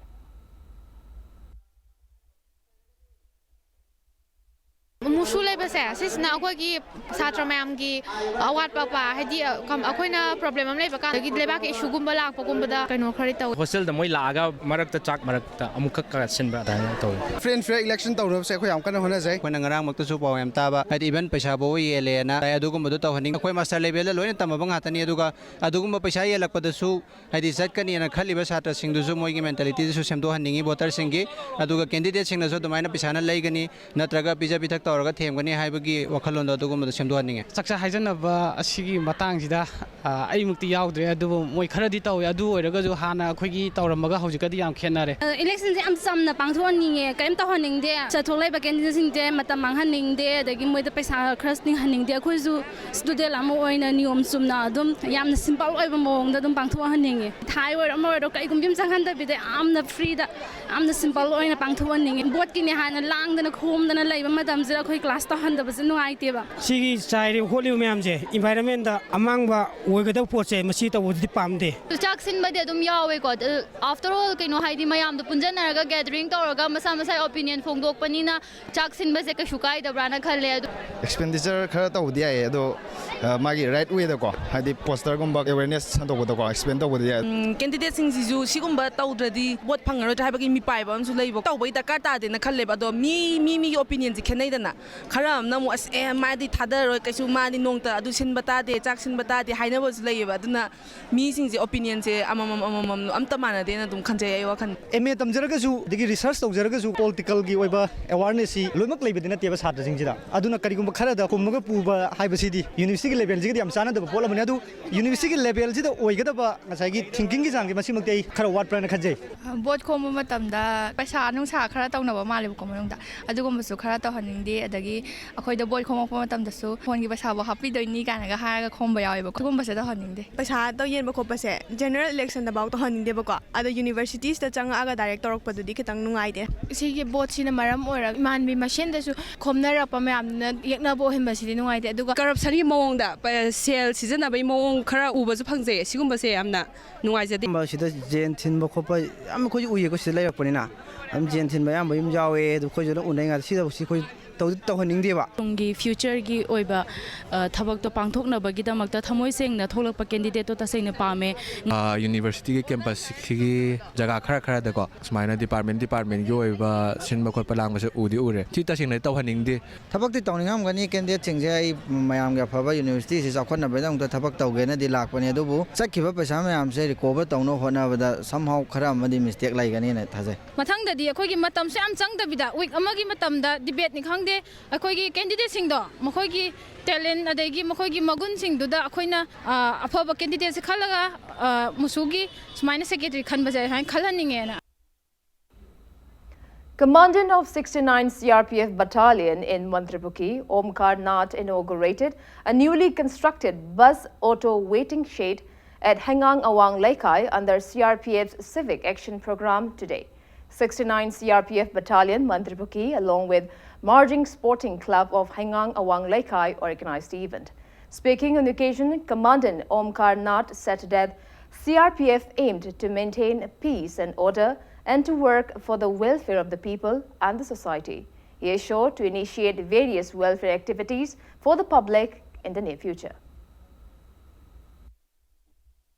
ꯃꯨꯁꯨ ꯂꯩꯕꯁꯦ, ꯁꯤꯁꯤꯅ ꯑꯩꯈꯣꯏꯒꯤ ꯁꯥꯇ꯭ꯔ ꯃꯌꯥꯝꯒꯤ ꯑꯋꯥꯠꯄ ꯑꯄꯥ, ꯍꯥꯏꯗꯤ, ꯑ, ꯀꯝ-, ꯑꯩꯈꯣꯏꯅ problem ꯑꯃ ꯂꯩꯕ ꯀꯥꯟꯗꯒꯤ ꯂꯩꯕꯥꯛꯀꯤ ꯏꯁꯨꯒꯨꯝꯕ ꯂꯥꯛꯄꯒꯨꯝꯕꯗ ꯀꯩꯅꯣ ꯈꯔ ꯇꯧꯋꯤ꯫ ꯍꯣꯁꯇꯦꯜꯗ ꯃꯣꯏ ꯂꯥꯛꯑꯒ ꯃꯔꯛꯇ ꯆꯥꯛ ꯃꯔꯛꯇ ꯑꯃꯨꯛꯈꯛ ꯀꯥꯁꯤꯟꯕ ꯑꯗꯨꯃꯥꯏꯅ ꯇꯧꯋꯤ꯫ Free and fair election ꯇꯧꯅꯕꯁꯦ ꯑꯩꯈꯣꯏ ꯌꯥꯝ ꯀꯟꯅ ꯍꯣꯠꯅꯖꯩ꯫ ꯑꯩꯈꯣꯏꯅ ꯉꯔꯥꯡꯃꯛꯇꯁꯨ ꯄꯥꯎ ꯌꯥꯝ ꯇꯥꯕ, ꯍꯥꯏꯗꯤ even ꯄꯩꯁꯥ ꯐꯥꯎꯕ ꯌꯦꯜꯂꯦꯅ ꯇꯥꯏ꯫ ꯑꯗꯨꯒꯨꯝꯕꯗꯣ ꯇꯧꯍꯟꯅꯤꯡ-, ꯑꯩꯈꯣꯏ master level ꯗ ꯂꯣꯏꯅ ꯇꯝꯃꯕ ꯉꯥꯛꯇꯅꯤ꯫ ꯑꯗꯨꯒ ꯑꯗꯨꯒꯨꯝꯕ ꯄꯩꯁꯥ ꯌꯦꯜꯂꯛꯄꯗꯁꯨ ꯍꯥꯏꯗꯤ ꯆꯠꯀꯅꯤꯅ ꯈꯜꯂꯤꯕ ꯁꯥꯇ꯭ꯔꯁꯤꯡꯗꯨꯁꯨ ꯃꯣꯏꯒꯤ mentality ꯗꯨꯁꯨ ꯁꯦꯝꯗꯣꯛꯍꯟꯅꯤꯡꯉꯤ voter ꯁꯤꯡꯒꯤ꯫ ꯑꯗꯨꯒ candidate ꯁꯤꯡꯅꯁꯨ ꯑꯗꯨꯃꯥꯏꯅ ꯄꯩꯁꯥꯅ ꯂꯩꯒꯅꯤ ꯅꯠꯇ꯭ꯔꯒ ꯄꯤꯖ ꯄꯤꯊꯛ ꯇꯧꯔꯒ ꯊꯦꯝꯒꯅꯤ ꯍꯥꯏꯕꯒꯤ ꯋꯥꯈꯜꯂꯣꯟꯗꯣ ꯑꯗꯨꯒꯨꯝꯕꯗꯣ ꯁꯦꯝꯗꯣꯛꯍꯟꯅꯤꯡꯉꯦ꯫ ꯆꯥꯛꯆꯥ ꯍꯥꯏꯖꯅꯕ ꯑꯁꯤꯒꯤ ꯃꯇꯥꯡꯁꯤꯗ, ꯑ, ꯑꯩꯃꯛꯇꯤ ꯌꯥꯎꯗ꯭ꯔꯦ, ꯑꯗꯨꯕꯨ ꯃꯣꯏ ꯈꯔꯗꯤ ꯇꯧꯋꯦ꯫ ꯑꯗꯨ ꯑꯣꯏꯔꯒꯁꯨ ꯍꯥꯟꯅ ꯑꯩꯈꯣꯏꯒꯤ ꯇꯧꯔꯝꯕꯒ ꯍꯧꯖꯤꯛꯀꯗꯤ ꯌꯥꯝ ꯈꯦꯠꯅꯔꯦ꯫ Election ꯁꯦ ꯌꯥꯝ ꯆꯝꯅ ꯄꯥꯡꯊꯣꯛꯍꯟꯅꯤꯡꯉꯦ, ꯀꯔꯤꯝ ꯇꯧꯍꯟꯅꯤꯡꯗꯦ꯫ ꯆꯠꯊꯣꯛ ꯂꯩꯕ candidate ꯁꯤꯡꯁꯦ ꯃꯇꯝ ꯃꯥꯡꯍꯟꯅꯤꯡꯗꯦ, ꯑꯗꯒꯤ ꯃꯣꯏꯗ ꯄꯩꯁꯥ ꯈꯔ ꯇꯤꯡꯍꯟꯅꯤꯡꯗꯦ꯫ ꯑꯩꯈꯣꯏꯁꯨ student ꯑꯃ ꯑꯣꯏꯅ ꯅꯤꯌꯣꯝ ꯆꯨꯝꯅ ꯑꯗꯨꯝ ꯌꯥꯝꯅ simple ꯑꯣꯏꯕ ꯃꯑꯣꯡꯗ ꯑꯗꯨꯝ ꯄꯥꯡꯊꯣꯛꯍꯟꯅꯤꯡꯉꯦ꯫ ꯊꯥꯏ ꯑꯣꯏꯔꯣ ꯑꯃ ꯑꯣꯏꯔꯣ ꯀꯩꯒꯨꯝꯕ ꯑꯃ ꯆꯪꯍꯟꯗꯕꯤꯗ ꯌꯥꯝꯅ free ꯗ, ꯌꯥꯝꯅ simple ꯑꯣꯏꯅ ꯄꯥꯡꯊꯣꯛꯍꯟꯅꯤꯡꯉꯦ꯫ Vote ꯀꯤꯅꯦ ꯍꯥꯏꯅ ꯂꯥꯡꯗꯅ ꯈꯣꯝꯗꯅ ꯂꯩꯕ ꯃꯇꯝꯁꯤꯗ ꯑꯩꯈꯣꯏ class ꯇꯧꯍꯟꯗꯕꯁꯦ ꯅꯨꯡꯉꯥꯏꯇꯦꯕ꯫ ꯁꯤꯒꯤ ꯆꯥꯏꯔꯤꯕ ꯈꯣꯠꯂꯤꯕ ꯃꯌꯥꯝꯁꯦ environment ꯗ ꯑꯃꯥꯡꯕ ꯑꯣꯏꯒꯗꯕ ꯄꯣꯠꯁꯦ ꯃꯁꯤ ꯇꯧꯕꯗꯨꯗꯤ ꯄꯥꯝꯗꯦ꯫ ꯆꯥꯛ ꯁꯤꯟꯕꯗꯤ ꯑꯗꯨꯝ ꯌꯥꯎꯋꯦꯀꯣ꯫ After all, ꯀꯩꯅꯣ ꯍꯥꯏꯗꯤ, ꯃꯌꯥꯝꯗꯣ ꯄꯨꯟꯖꯟꯅꯔꯒ gathering ꯇꯧꯔꯒ ꯃꯁꯥ ꯃꯁꯥꯒꯤ opinion ꯐꯣꯡꯗꯣꯛꯄꯅꯤꯅ ꯆꯥꯛ ꯁꯤꯟꯕꯁꯦ ꯀꯩꯁꯨ ꯀꯥꯏꯗꯕ꯭ꯔꯥꯅ ꯈꯜꯂꯦ꯫ ꯑꯗꯨ Expenditure ꯈꯔ ꯇꯧꯕꯗꯤ ꯌꯥꯏꯌꯦ, ꯑꯗꯣ, ꯑ, ꯃꯥꯒꯤ right way ꯗꯀꯣ, ꯍꯥꯏꯗꯤ poster ꯒꯨꯝꯕ awareness ꯁꯟꯗꯣꯛꯄꯗꯀꯣ, explain ꯇꯧꯕꯗꯤ ꯌꯥꯏ꯫ ꯎꯝ, candidate ꯁꯤꯡꯁꯤꯁꯨ ꯁꯤꯒꯨꯝꯕ ꯇꯧꯗ꯭ꯔꯗꯤ vote ꯐꯪꯉꯔꯣꯏꯗ꯭ꯔꯥ ꯍꯥꯏꯕꯒꯤ ꯃꯤꯄꯥꯏꯕ ꯑꯃꯁꯨ ꯂꯩꯕ, ꯇꯧꯕꯒꯤ ꯗꯔꯀꯥꯔ ꯇꯥꯗꯦꯅ ꯈꯜꯂꯦꯕ꯫ ꯑꯗꯣ ꯃꯤ ꯃꯤ ꯃꯤꯒꯤ opinion ꯁꯦ ꯈꯦꯠꯅꯩꯗꯅ꯫ ꯈꯔ ꯑꯃꯅ ꯑꯃꯨꯛ, "ꯑꯁ, ꯑꯦ, ꯃꯥꯗꯤ ꯊꯥꯗꯔꯔꯣꯏ, ꯀꯩꯁꯨ ꯃꯥꯗꯤ ꯅꯣꯡꯇ ꯑꯗꯨ ꯁꯤꯟꯕ ꯇꯥꯗꯦ, ꯆꯥꯛ ꯁꯤꯟꯕ ꯇꯥꯗꯦ" ꯍꯥꯏꯅꯕꯁꯨ ꯂꯩꯌꯦꯕ꯫ ꯑꯗꯨꯅ ꯃꯤꯁꯤꯡꯁꯦ ꯑꯣꯄꯤꯅꯤꯌꯟꯁꯦ ꯑꯃꯃꯝ ꯑꯃꯃꯝ ꯑꯝꯇ ꯃꯥꯟꯅꯗꯦꯅ ꯑꯗꯨꯝ ꯈꯟꯖꯩ ꯑꯩ ꯋꯥꯈꯜ꯫ ꯑꯦꯝ ꯑꯦ ꯇꯝꯖꯔꯒꯁꯨ, ꯑꯗꯒꯤ ꯔꯤꯁꯔꯁ ꯇꯧꯖꯔꯒꯁꯨ, ꯄꯣꯂꯤꯇꯤꯀꯦꯜꯒꯤ ꯑꯣꯏꯕ ꯑꯦꯋꯥꯔꯅꯦꯁꯁꯤ ꯂꯣꯏꯅꯃꯛ ꯂꯩꯕꯗꯤ ꯅꯠꯇꯦꯕ ꯁꯥꯇ꯭ꯔꯁꯤꯡꯁꯤꯗ꯫ ꯑꯗꯨꯅ ꯀꯔꯤꯒꯨꯝꯕ ꯈꯔꯗ ꯀꯨꯝꯃꯒ ꯄꯨꯕ ꯍꯥꯏꯕꯁꯤꯗꯤ ꯌꯨꯅꯤꯚꯔꯁꯤꯇꯤꯒꯤ ꯂꯦꯚꯦꯜꯁꯤꯒꯗꯤ ꯌꯥꯝ ꯆꯥꯟꯅꯗꯕ ꯄꯣꯠ ꯑꯃꯅꯤ꯫ ꯑꯗꯨ ꯌꯨꯅꯤꯚꯔꯁꯤꯇꯤꯒꯤ ꯂꯦꯚꯦꯜꯁꯤꯗ ꯑꯣꯏꯒꯗꯕ ꯉꯁꯥꯏꯒꯤ ꯊꯤꯡꯀꯤꯡꯒꯤ ꯆꯥꯡꯁꯦ, ꯃꯁꯤꯃꯛꯇꯤ ꯑꯩ ꯈꯔ ꯋꯥꯠꯄ꯭ꯔꯅ ꯈꯟꯖꯩ꯫ ꯚꯣꯠ ꯈꯣꯝꯕ ꯃꯇꯝꯗ ꯄꯩꯁꯥ ꯅꯨꯡꯁꯥ ꯈꯔ ꯇꯧꯅꯕ ꯃꯥꯜꯂꯦꯕꯀꯣ ꯃꯅꯨꯡꯗ꯫ ꯑꯗꯨꯒꯨꯝꯕꯁꯨ ꯈꯔ ꯇꯧꯍꯟꯅꯤꯡꯗꯦ꯫ ꯑꯗꯒꯤ ꯑꯩꯈꯣꯏꯗ ꯚꯣꯠ ꯈꯣꯝꯃꯛꯄ ꯃꯇꯝꯗꯁꯨ ꯐꯣꯟꯒꯤ ꯄꯩꯁꯥꯕꯨ ꯍꯥꯞꯄꯤꯗꯣꯏꯅꯤ ꯀꯥꯏꯅꯒ ꯍꯥꯏꯔꯒ ꯈꯣꯝꯕ ꯌꯥꯎꯋꯦꯕꯀꯣ꯫ ꯑꯗꯨꯒꯨꯝꯕꯁꯦ ꯇꯧꯍꯟꯅꯤꯡꯗꯦ꯫ ꯄꯩꯁꯥ ꯇꯧ ꯌꯦꯟꯕ ꯈꯣꯠꯄꯁꯦ ꯖꯦꯅꯔꯦꯜ ꯏꯂꯦꯛꯁꯟꯗꯐꯥꯎ ꯇꯧꯍꯟꯅꯤꯡꯗꯦꯕꯀꯣ꯫ ꯑꯗꯣ ꯌꯨꯅꯤꯚꯔꯁꯤꯇꯤꯁꯇ ꯆꯪꯉꯛꯑꯒ ꯗꯥꯏꯔꯦꯛ ꯇꯧꯔꯛꯄꯗꯨꯗꯤ ꯈꯤꯇꯪ ꯅꯨꯡꯉꯥꯏꯇꯦ꯫ ꯁꯤꯒꯤ ꯚꯣꯠꯁꯤꯅ ꯃꯔꯝ ꯑꯣꯏꯔꯒ ꯏꯃꯥꯟꯕꯤ ꯃꯁꯦꯟꯗꯁꯨ ꯈꯣꯝꯅꯔꯛꯄ ꯃꯌꯥꯝꯗꯨꯅ ꯌꯦꯛꯅꯕ ꯑꯣꯏꯍꯟꯕꯁꯤꯗꯤ ꯅꯨꯡꯉꯥꯏꯇꯦ꯫ ꯑꯗꯨꯒ ꯀꯔꯞꯁꯟꯒꯤ ꯃꯑꯣꯡꯗ ꯄ-, ꯁꯦꯜ ꯁꯤꯖꯤꯟꯅꯕꯒꯤ ꯃꯑꯣꯡ ꯈꯔ ꯎꯕꯁꯨ ꯐꯪꯖꯩ꯫ ꯁꯤꯒꯨꯝꯕꯁꯦ ꯌꯥꯝꯅ ꯅꯨꯡꯉꯥꯏꯖꯗꯦ꯫ ꯑꯌꯥꯝꯕ ꯁꯤꯗ ꯖꯦꯟ ꯊꯤꯟꯕ ꯈꯣꯠꯄ ꯌꯥꯝ ꯑꯩꯈꯣꯏꯁꯨ ꯎꯏꯌꯦꯀꯣ, ꯁꯤꯗ ꯂꯩꯔꯛꯄꯅꯤꯅ꯫ ꯑꯗꯨꯝ ꯖꯦꯟ ꯊꯤꯟꯕ ꯑꯌꯥꯝꯕ ꯑꯗꯨꯝ ꯌꯥꯎꯋꯦ꯫ ꯑꯗꯨ ꯑꯩꯈꯣꯏꯁꯨ ꯑꯗꯨꯝ ꯎꯅꯩ ꯉꯥꯛꯇ꯫ ꯁꯤꯗ ꯁꯤ ꯑꯩꯈꯣꯏ ꯇꯧꯗꯤ ꯇꯧꯍꯟꯅꯤꯡꯗꯦꯕ꯫ ꯇꯨꯡꯒꯤ ꯐ꯭ꯌꯨꯆꯔꯒꯤ ꯑꯣꯏꯕ, ꯑ, ꯊꯕꯛꯇꯣ ꯄꯥꯡꯊꯣꯛꯅꯕꯒꯤꯗꯃꯛꯇ ꯊꯃꯣꯏ ꯁꯦꯡꯅ ꯊꯣꯛꯂꯛꯄ ꯀꯦꯟꯗꯤꯗꯦꯠꯇꯣ ꯇꯁꯦꯡꯅ ꯄꯥꯝꯃꯦ꯫ ꯑ, ꯌꯨꯅꯤꯚꯔꯁꯤꯇꯤꯒꯤ ꯀꯦꯝꯄꯁꯁꯤꯒꯤ ꯖꯒꯥ ꯈꯔ ꯈꯔꯗꯀꯣ ꯁꯨꯃꯥꯏꯅ ꯗꯤꯄꯥꯔꯠꯃꯦꯟ ꯗꯤꯄꯥꯔꯠꯃꯦꯟꯒꯤ ꯑꯣꯏꯕ ꯁꯤꯟꯕ ꯈꯣꯠꯄ ꯂꯥꯡꯕꯁꯦ ꯎꯗꯤ ꯎꯔꯦ꯫ ꯁꯤ ꯇꯁꯦꯡꯅ ꯇꯧꯍꯟꯅꯤꯡꯗꯦ꯫ ꯊꯕꯛꯇꯤ ꯇꯧꯅꯤꯡꯉꯝꯒꯅꯤ ꯀꯦꯟꯗꯤꯗꯦꯠꯁꯤꯡꯁꯦ꯫ ꯑꯩ ꯃꯌꯥꯝꯒꯤ ꯑꯐꯕ ꯌꯨꯅꯤꯚꯔꯁꯤꯇꯤꯁꯤ ꯆꯥꯎꯈꯠꯅꯕꯒꯤꯗꯃꯛꯇ ꯊꯕꯛ ꯇꯧꯒꯦꯅꯗꯤ ꯂꯥꯛꯄꯅꯦ, ꯑꯗꯨꯕꯨ ꯆꯠꯈꯤꯕ ꯄꯩꯁꯥ ꯃꯌꯥꯝꯁꯦ ꯔꯤꯀꯣꯚꯔ ꯇꯧꯅꯕ ꯍꯣꯠꯅꯕꯗ somehow ꯈꯔ ꯑꯃꯗꯤ ꯃꯤꯁꯇꯦꯛ ꯂꯩꯒꯅꯤꯅ ꯊꯥꯖꯩ꯫ ꯃꯊꯪꯗꯗꯤ ꯑꯩꯈꯣꯏꯒꯤ ꯃꯇꯝꯁꯨ ꯌꯥꯝ ꯆꯪꯗꯕꯤꯗ ꯋꯤꯛ ꯑꯃꯒꯤ ꯃꯇꯝꯗ ꯗꯤꯕꯦꯠꯅꯤ ꯈꯪꯗꯦ, ꯑꯩꯈꯣꯏꯒꯤ ꯀꯦꯟꯗꯤꯗꯦꯠꯁꯤꯡꯗꯣ ꯃꯈꯣꯏꯒꯤ ꯇꯦꯂꯦꯟ ꯑꯗꯒꯤ ꯃꯈꯣꯏꯒꯤ ꯃꯒꯨꯟꯁꯤꯡꯗꯨꯗ ꯑꯩꯈꯣꯏꯅ, ꯑ, ꯑꯐꯕ ꯀꯦꯟꯗꯤꯗꯦꯠꯁꯦ ꯈꯜꯂꯒ, ꯑ, ꯃꯨꯁꯨꯒꯤ ꯁꯨꯃꯥꯏꯅ ꯁꯦꯀ꯭ꯔꯦꯇꯔꯤ ꯈꯟꯕꯁꯦ ꯑꯩ ꯁꯨꯃꯥꯏꯅ ꯈꯜꯍꯟꯅꯤꯡꯉꯦꯅ꯫ Commandant of sixty-nine C R P F Battalion in Mantripuki, Omkar Nath, inaugurated a newly constructed bus auto waiting shed at Hengang Awang Leikai under C R P F's Civic Action Program today. Sixty-nine C R P F Battalion Mantripuki, along with Marjing Sporting Club of Hengang Awang Leikai, organized the event. Speaking on the occasion, Commandant Omkar Nath said that C R P F aimed to maintain peace and order and to work for the welfare of the people and the society. He is sure to initiate various welfare activities for the public in the near future.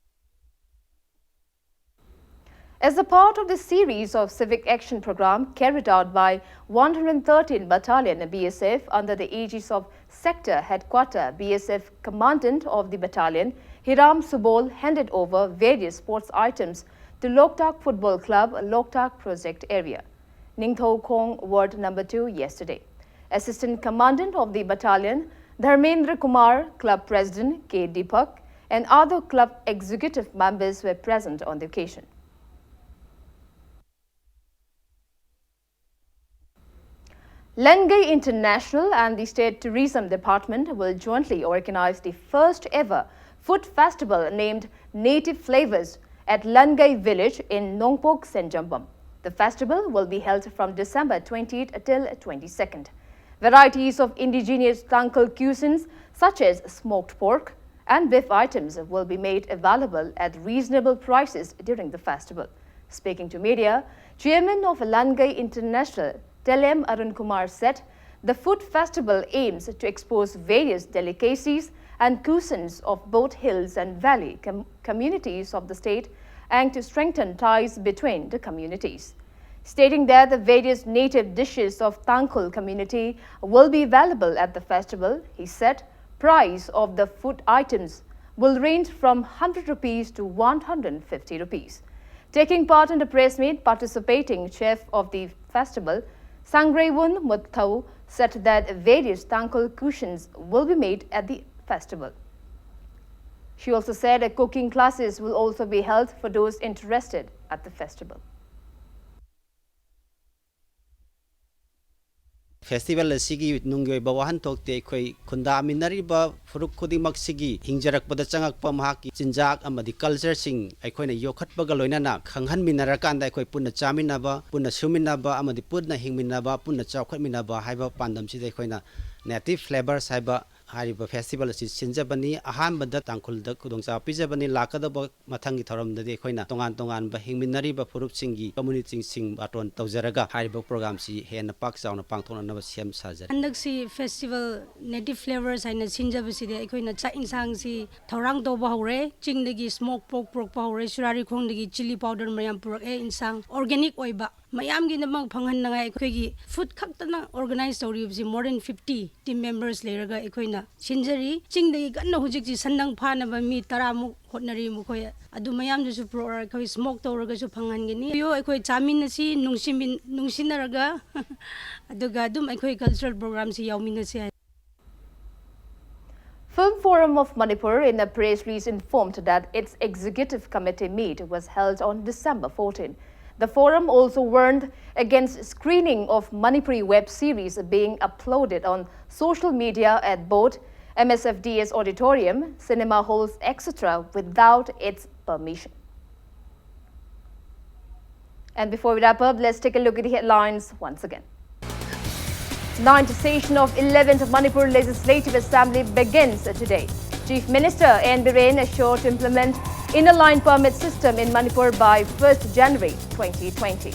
As a part of the series of civic action program carried out by one hundred thirteen Battalion B S F under the aegis of Sector Headquarter B S F, Commandant of the Battalion Hiram Subol handed over various sports items to Loktak Football Club, Loktak Project Area, Ningthoukhong Ward number two yesterday. Assistant Commandant of the Battalion Dharmendra Kumar, Club President K Deepak, and other club executive members were present on the occasion. Langei International and the State Tourism Department will jointly organize the first ever food festival named Native Flavors at Langei Village in Nongpok Senjambam. The festival will be held from December twentieth till twenty-second. Varieties of indigenous Tangkhul cuisines such as smoked pork and beef items will be made available at reasonable prices during the festival. Speaking to media, Chairman of Langei International, Telem Arun Kumar, said the food festival aims to expose various delicacies and cuisines of both hills and valley com- communities of the state and to strengthen ties between the communities. Stating that the various native dishes of Tangkhul community will be available at the festival, he said price of the food items will range from one hundred rupees to one hundred fifty rupees. Taking part in the press meet, participating chef of the festival, Sangreiwon Muthau, said that various Tangkhul cuisines will be made at the festival. She also said cooking classes will also be held for those interested at the festival. Festival ꯑꯁꯤꯒꯤ ꯅꯨꯡꯒꯤ ꯑꯣꯏꯕ ꯋꯥꯍꯟꯊꯣꯛꯇꯤ ꯑꯩꯈꯣꯏ ꯈꯨꯟꯗꯥꯃꯤꯟꯅꯔꯤꯕ ꯐꯨꯔꯨꯞ ꯈꯨꯗꯤꯡꯃꯛꯁꯤꯒꯤ ꯍꯤꯡꯖꯔꯛꯄꯗ ꯆꯪꯉꯛꯄ ꯃꯍꯥꯛꯀꯤ ꯆꯤꯟꯖꯥꯛ ꯑꯃꯗꯤ ꯀꯜꯆꯔꯁꯤꯡ ꯑꯩꯈꯣꯏꯅ ꯌꯣꯛꯈꯠꯄꯒ ꯂꯣꯏꯅꯅ ꯈꯪꯍꯟꯃꯤꯟꯅꯔꯀꯥꯟꯗ ꯑꯩꯈꯣꯏ ꯄꯨꯟꯅ ꯆꯥꯃꯤꯟꯅꯕ, ꯄꯨꯟꯅ ꯁꯨꯃꯤꯟꯅꯕ ꯑꯃꯗꯤ ꯄꯨꯟꯅ ꯍꯤꯡꯃꯤꯟꯅꯕ, ꯄꯨꯟꯅ ꯆꯥꯎꯈꯠꯃꯤꯟꯅꯕ ꯍꯥꯏꯕ ꯄꯥꯟꯗꯝꯁꯤꯗ ꯑꯩꯈꯣꯏꯅ Native Flavors ꯍꯥꯏꯕ ꯍꯥꯏꯔꯤꯕ ꯐꯦꯁꯇꯤꯚꯦꯜ ꯑꯁꯤ ꯁꯤꯟꯖꯕꯅꯤ꯫ ꯑꯍꯥꯟꯕꯗ ꯇꯥꯡꯈꯨꯜꯗ ꯈꯨꯗꯣꯡꯆꯥꯕ ꯄꯤꯖꯕꯅꯤ꯫ ꯂꯥꯛꯀꯗꯕ ꯃꯊꯪꯒꯤ ꯊꯧꯔꯝꯗꯗꯤ ꯑꯩꯈꯣꯏꯅ ꯇꯣꯉꯥꯟ ꯇꯣꯉꯥꯟꯕ ꯍꯤꯡꯃꯤꯟꯅꯔꯤꯕ ꯐꯨꯔꯨꯞꯁꯤꯡꯒꯤ ꯀꯝꯃ꯭ꯌꯨꯅꯤꯇꯤꯁꯤꯡ ꯕꯥꯇꯣꯟ ꯇꯧꯖꯔꯒ ꯍꯥꯏꯔꯤꯕ ꯄ꯭ꯔꯣꯒ꯭ꯔꯥꯝꯁꯤ ꯍꯦꯟꯅ ꯄꯥꯛ ꯆꯥꯎꯅ ꯄꯥꯡꯊꯣꯛꯅꯅꯕ ꯁꯦꯝ ꯁꯥꯖꯔꯤ꯫ ꯍꯟꯗꯛꯁꯤ ꯐꯦꯁꯇꯤꯚꯦꯜ ꯅꯦꯇꯤꯚ ꯐ꯭ꯂꯦꯚꯔꯁ ꯍꯥꯏꯅ ꯁꯤꯟꯖꯕꯁꯤꯗ ꯑꯩꯈꯣꯏꯅ ꯆꯥꯛ ꯏꯟꯁꯥꯡꯁꯤ ꯊꯧꯔꯥꯡ ꯇꯧꯕ ꯍꯧꯔꯦ꯫ ꯆꯤꯡꯗꯒꯤ ꯁ꯭ꯃꯣꯛ ꯄꯣꯔꯛ ꯄꯨꯔꯛꯄ ꯍꯧꯔꯦ, ꯆꯨꯔꯥꯔꯤꯈꯣꯡꯗꯒꯤ ꯆꯤꯂꯤ ꯄꯥꯎꯗꯔ ꯃꯌꯥꯝ ꯄꯨꯔꯛꯑꯦ꯫ ꯏꯟꯁꯥꯡ ꯑꯣꯔꯒꯥꯅꯤꯛ ꯑꯣꯏꯕ ꯃꯌꯥꯝꯒꯤꯗꯃꯛ ꯐꯪꯍꯟꯅꯉꯥꯏ ꯑꯩꯈꯣꯏꯒꯤ ꯐꯨꯗ ꯈꯛꯇꯅ organise ꯇꯧꯔꯤꯕꯁꯤ more than fifty team members ꯂꯩꯔꯒ ꯑꯩꯈꯣꯏꯅ ꯁꯤꯟꯖꯔꯤ꯫ ꯆꯤꯡꯗꯒꯤ ꯀꯟꯅ ꯍꯧꯖꯤꯛꯁꯤ ꯁꯟꯗꯪ ꯐꯥꯅꯕ ꯃꯤ ꯇꯔꯥꯃꯨꯛ ꯍꯣꯠꯅꯔꯤ꯫ ꯃꯈꯣꯏ ꯑꯗꯨ ꯃꯌꯥꯝꯗꯨꯁꯨ ꯄꯨꯔꯛꯑꯒ ꯑꯩꯈꯣꯏ ꯁ꯭ꯃꯣꯛ ꯇꯧꯔꯒꯁꯨ ꯐꯪꯍꯟꯒꯅꯤ꯫ ꯑꯩꯈꯣꯏ ꯆꯥꯃꯤꯟꯅꯁꯤ, ꯅꯨꯡꯁꯤꯃꯤꯟ-, ꯅꯨꯡꯁꯤꯅꯔꯒ ꯑꯗꯨꯒ ꯑꯗꯨꯝ ꯑꯩꯈꯣꯏ ꯀꯜꯆꯔꯦꯜ ꯄ꯭ꯔꯣꯒ꯭ꯔꯥꯝꯁꯤ ꯌꯥꯎꯃꯤꯟꯅꯁꯤ ꯍꯥꯏ꯫ Film Forum of Manipur, in a press release, informed that its executive committee meet was held on December fourteen. The forum also warned against screening of Manipuri web series being uploaded on social media at both M S F D S auditorium, cinema halls, et cetera without its permission. And before we wrap up, let's take a look at the headlines once again. Ninth session of eleventh Manipur Legislative Assembly begins today. Chief Minister N Biren assured to implement Inner Line Permit system in Manipur by first January twenty twenty.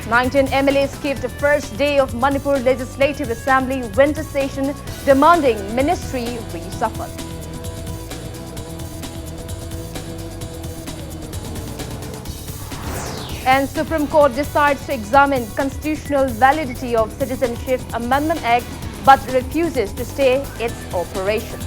Nineteen M L As skipped the first day of Manipur Legislative Assembly winter session, demanding ministry reshuffle. And Supreme Court decides to examine constitutional validity of Citizenship Amendment Act but refuses to stay its operation.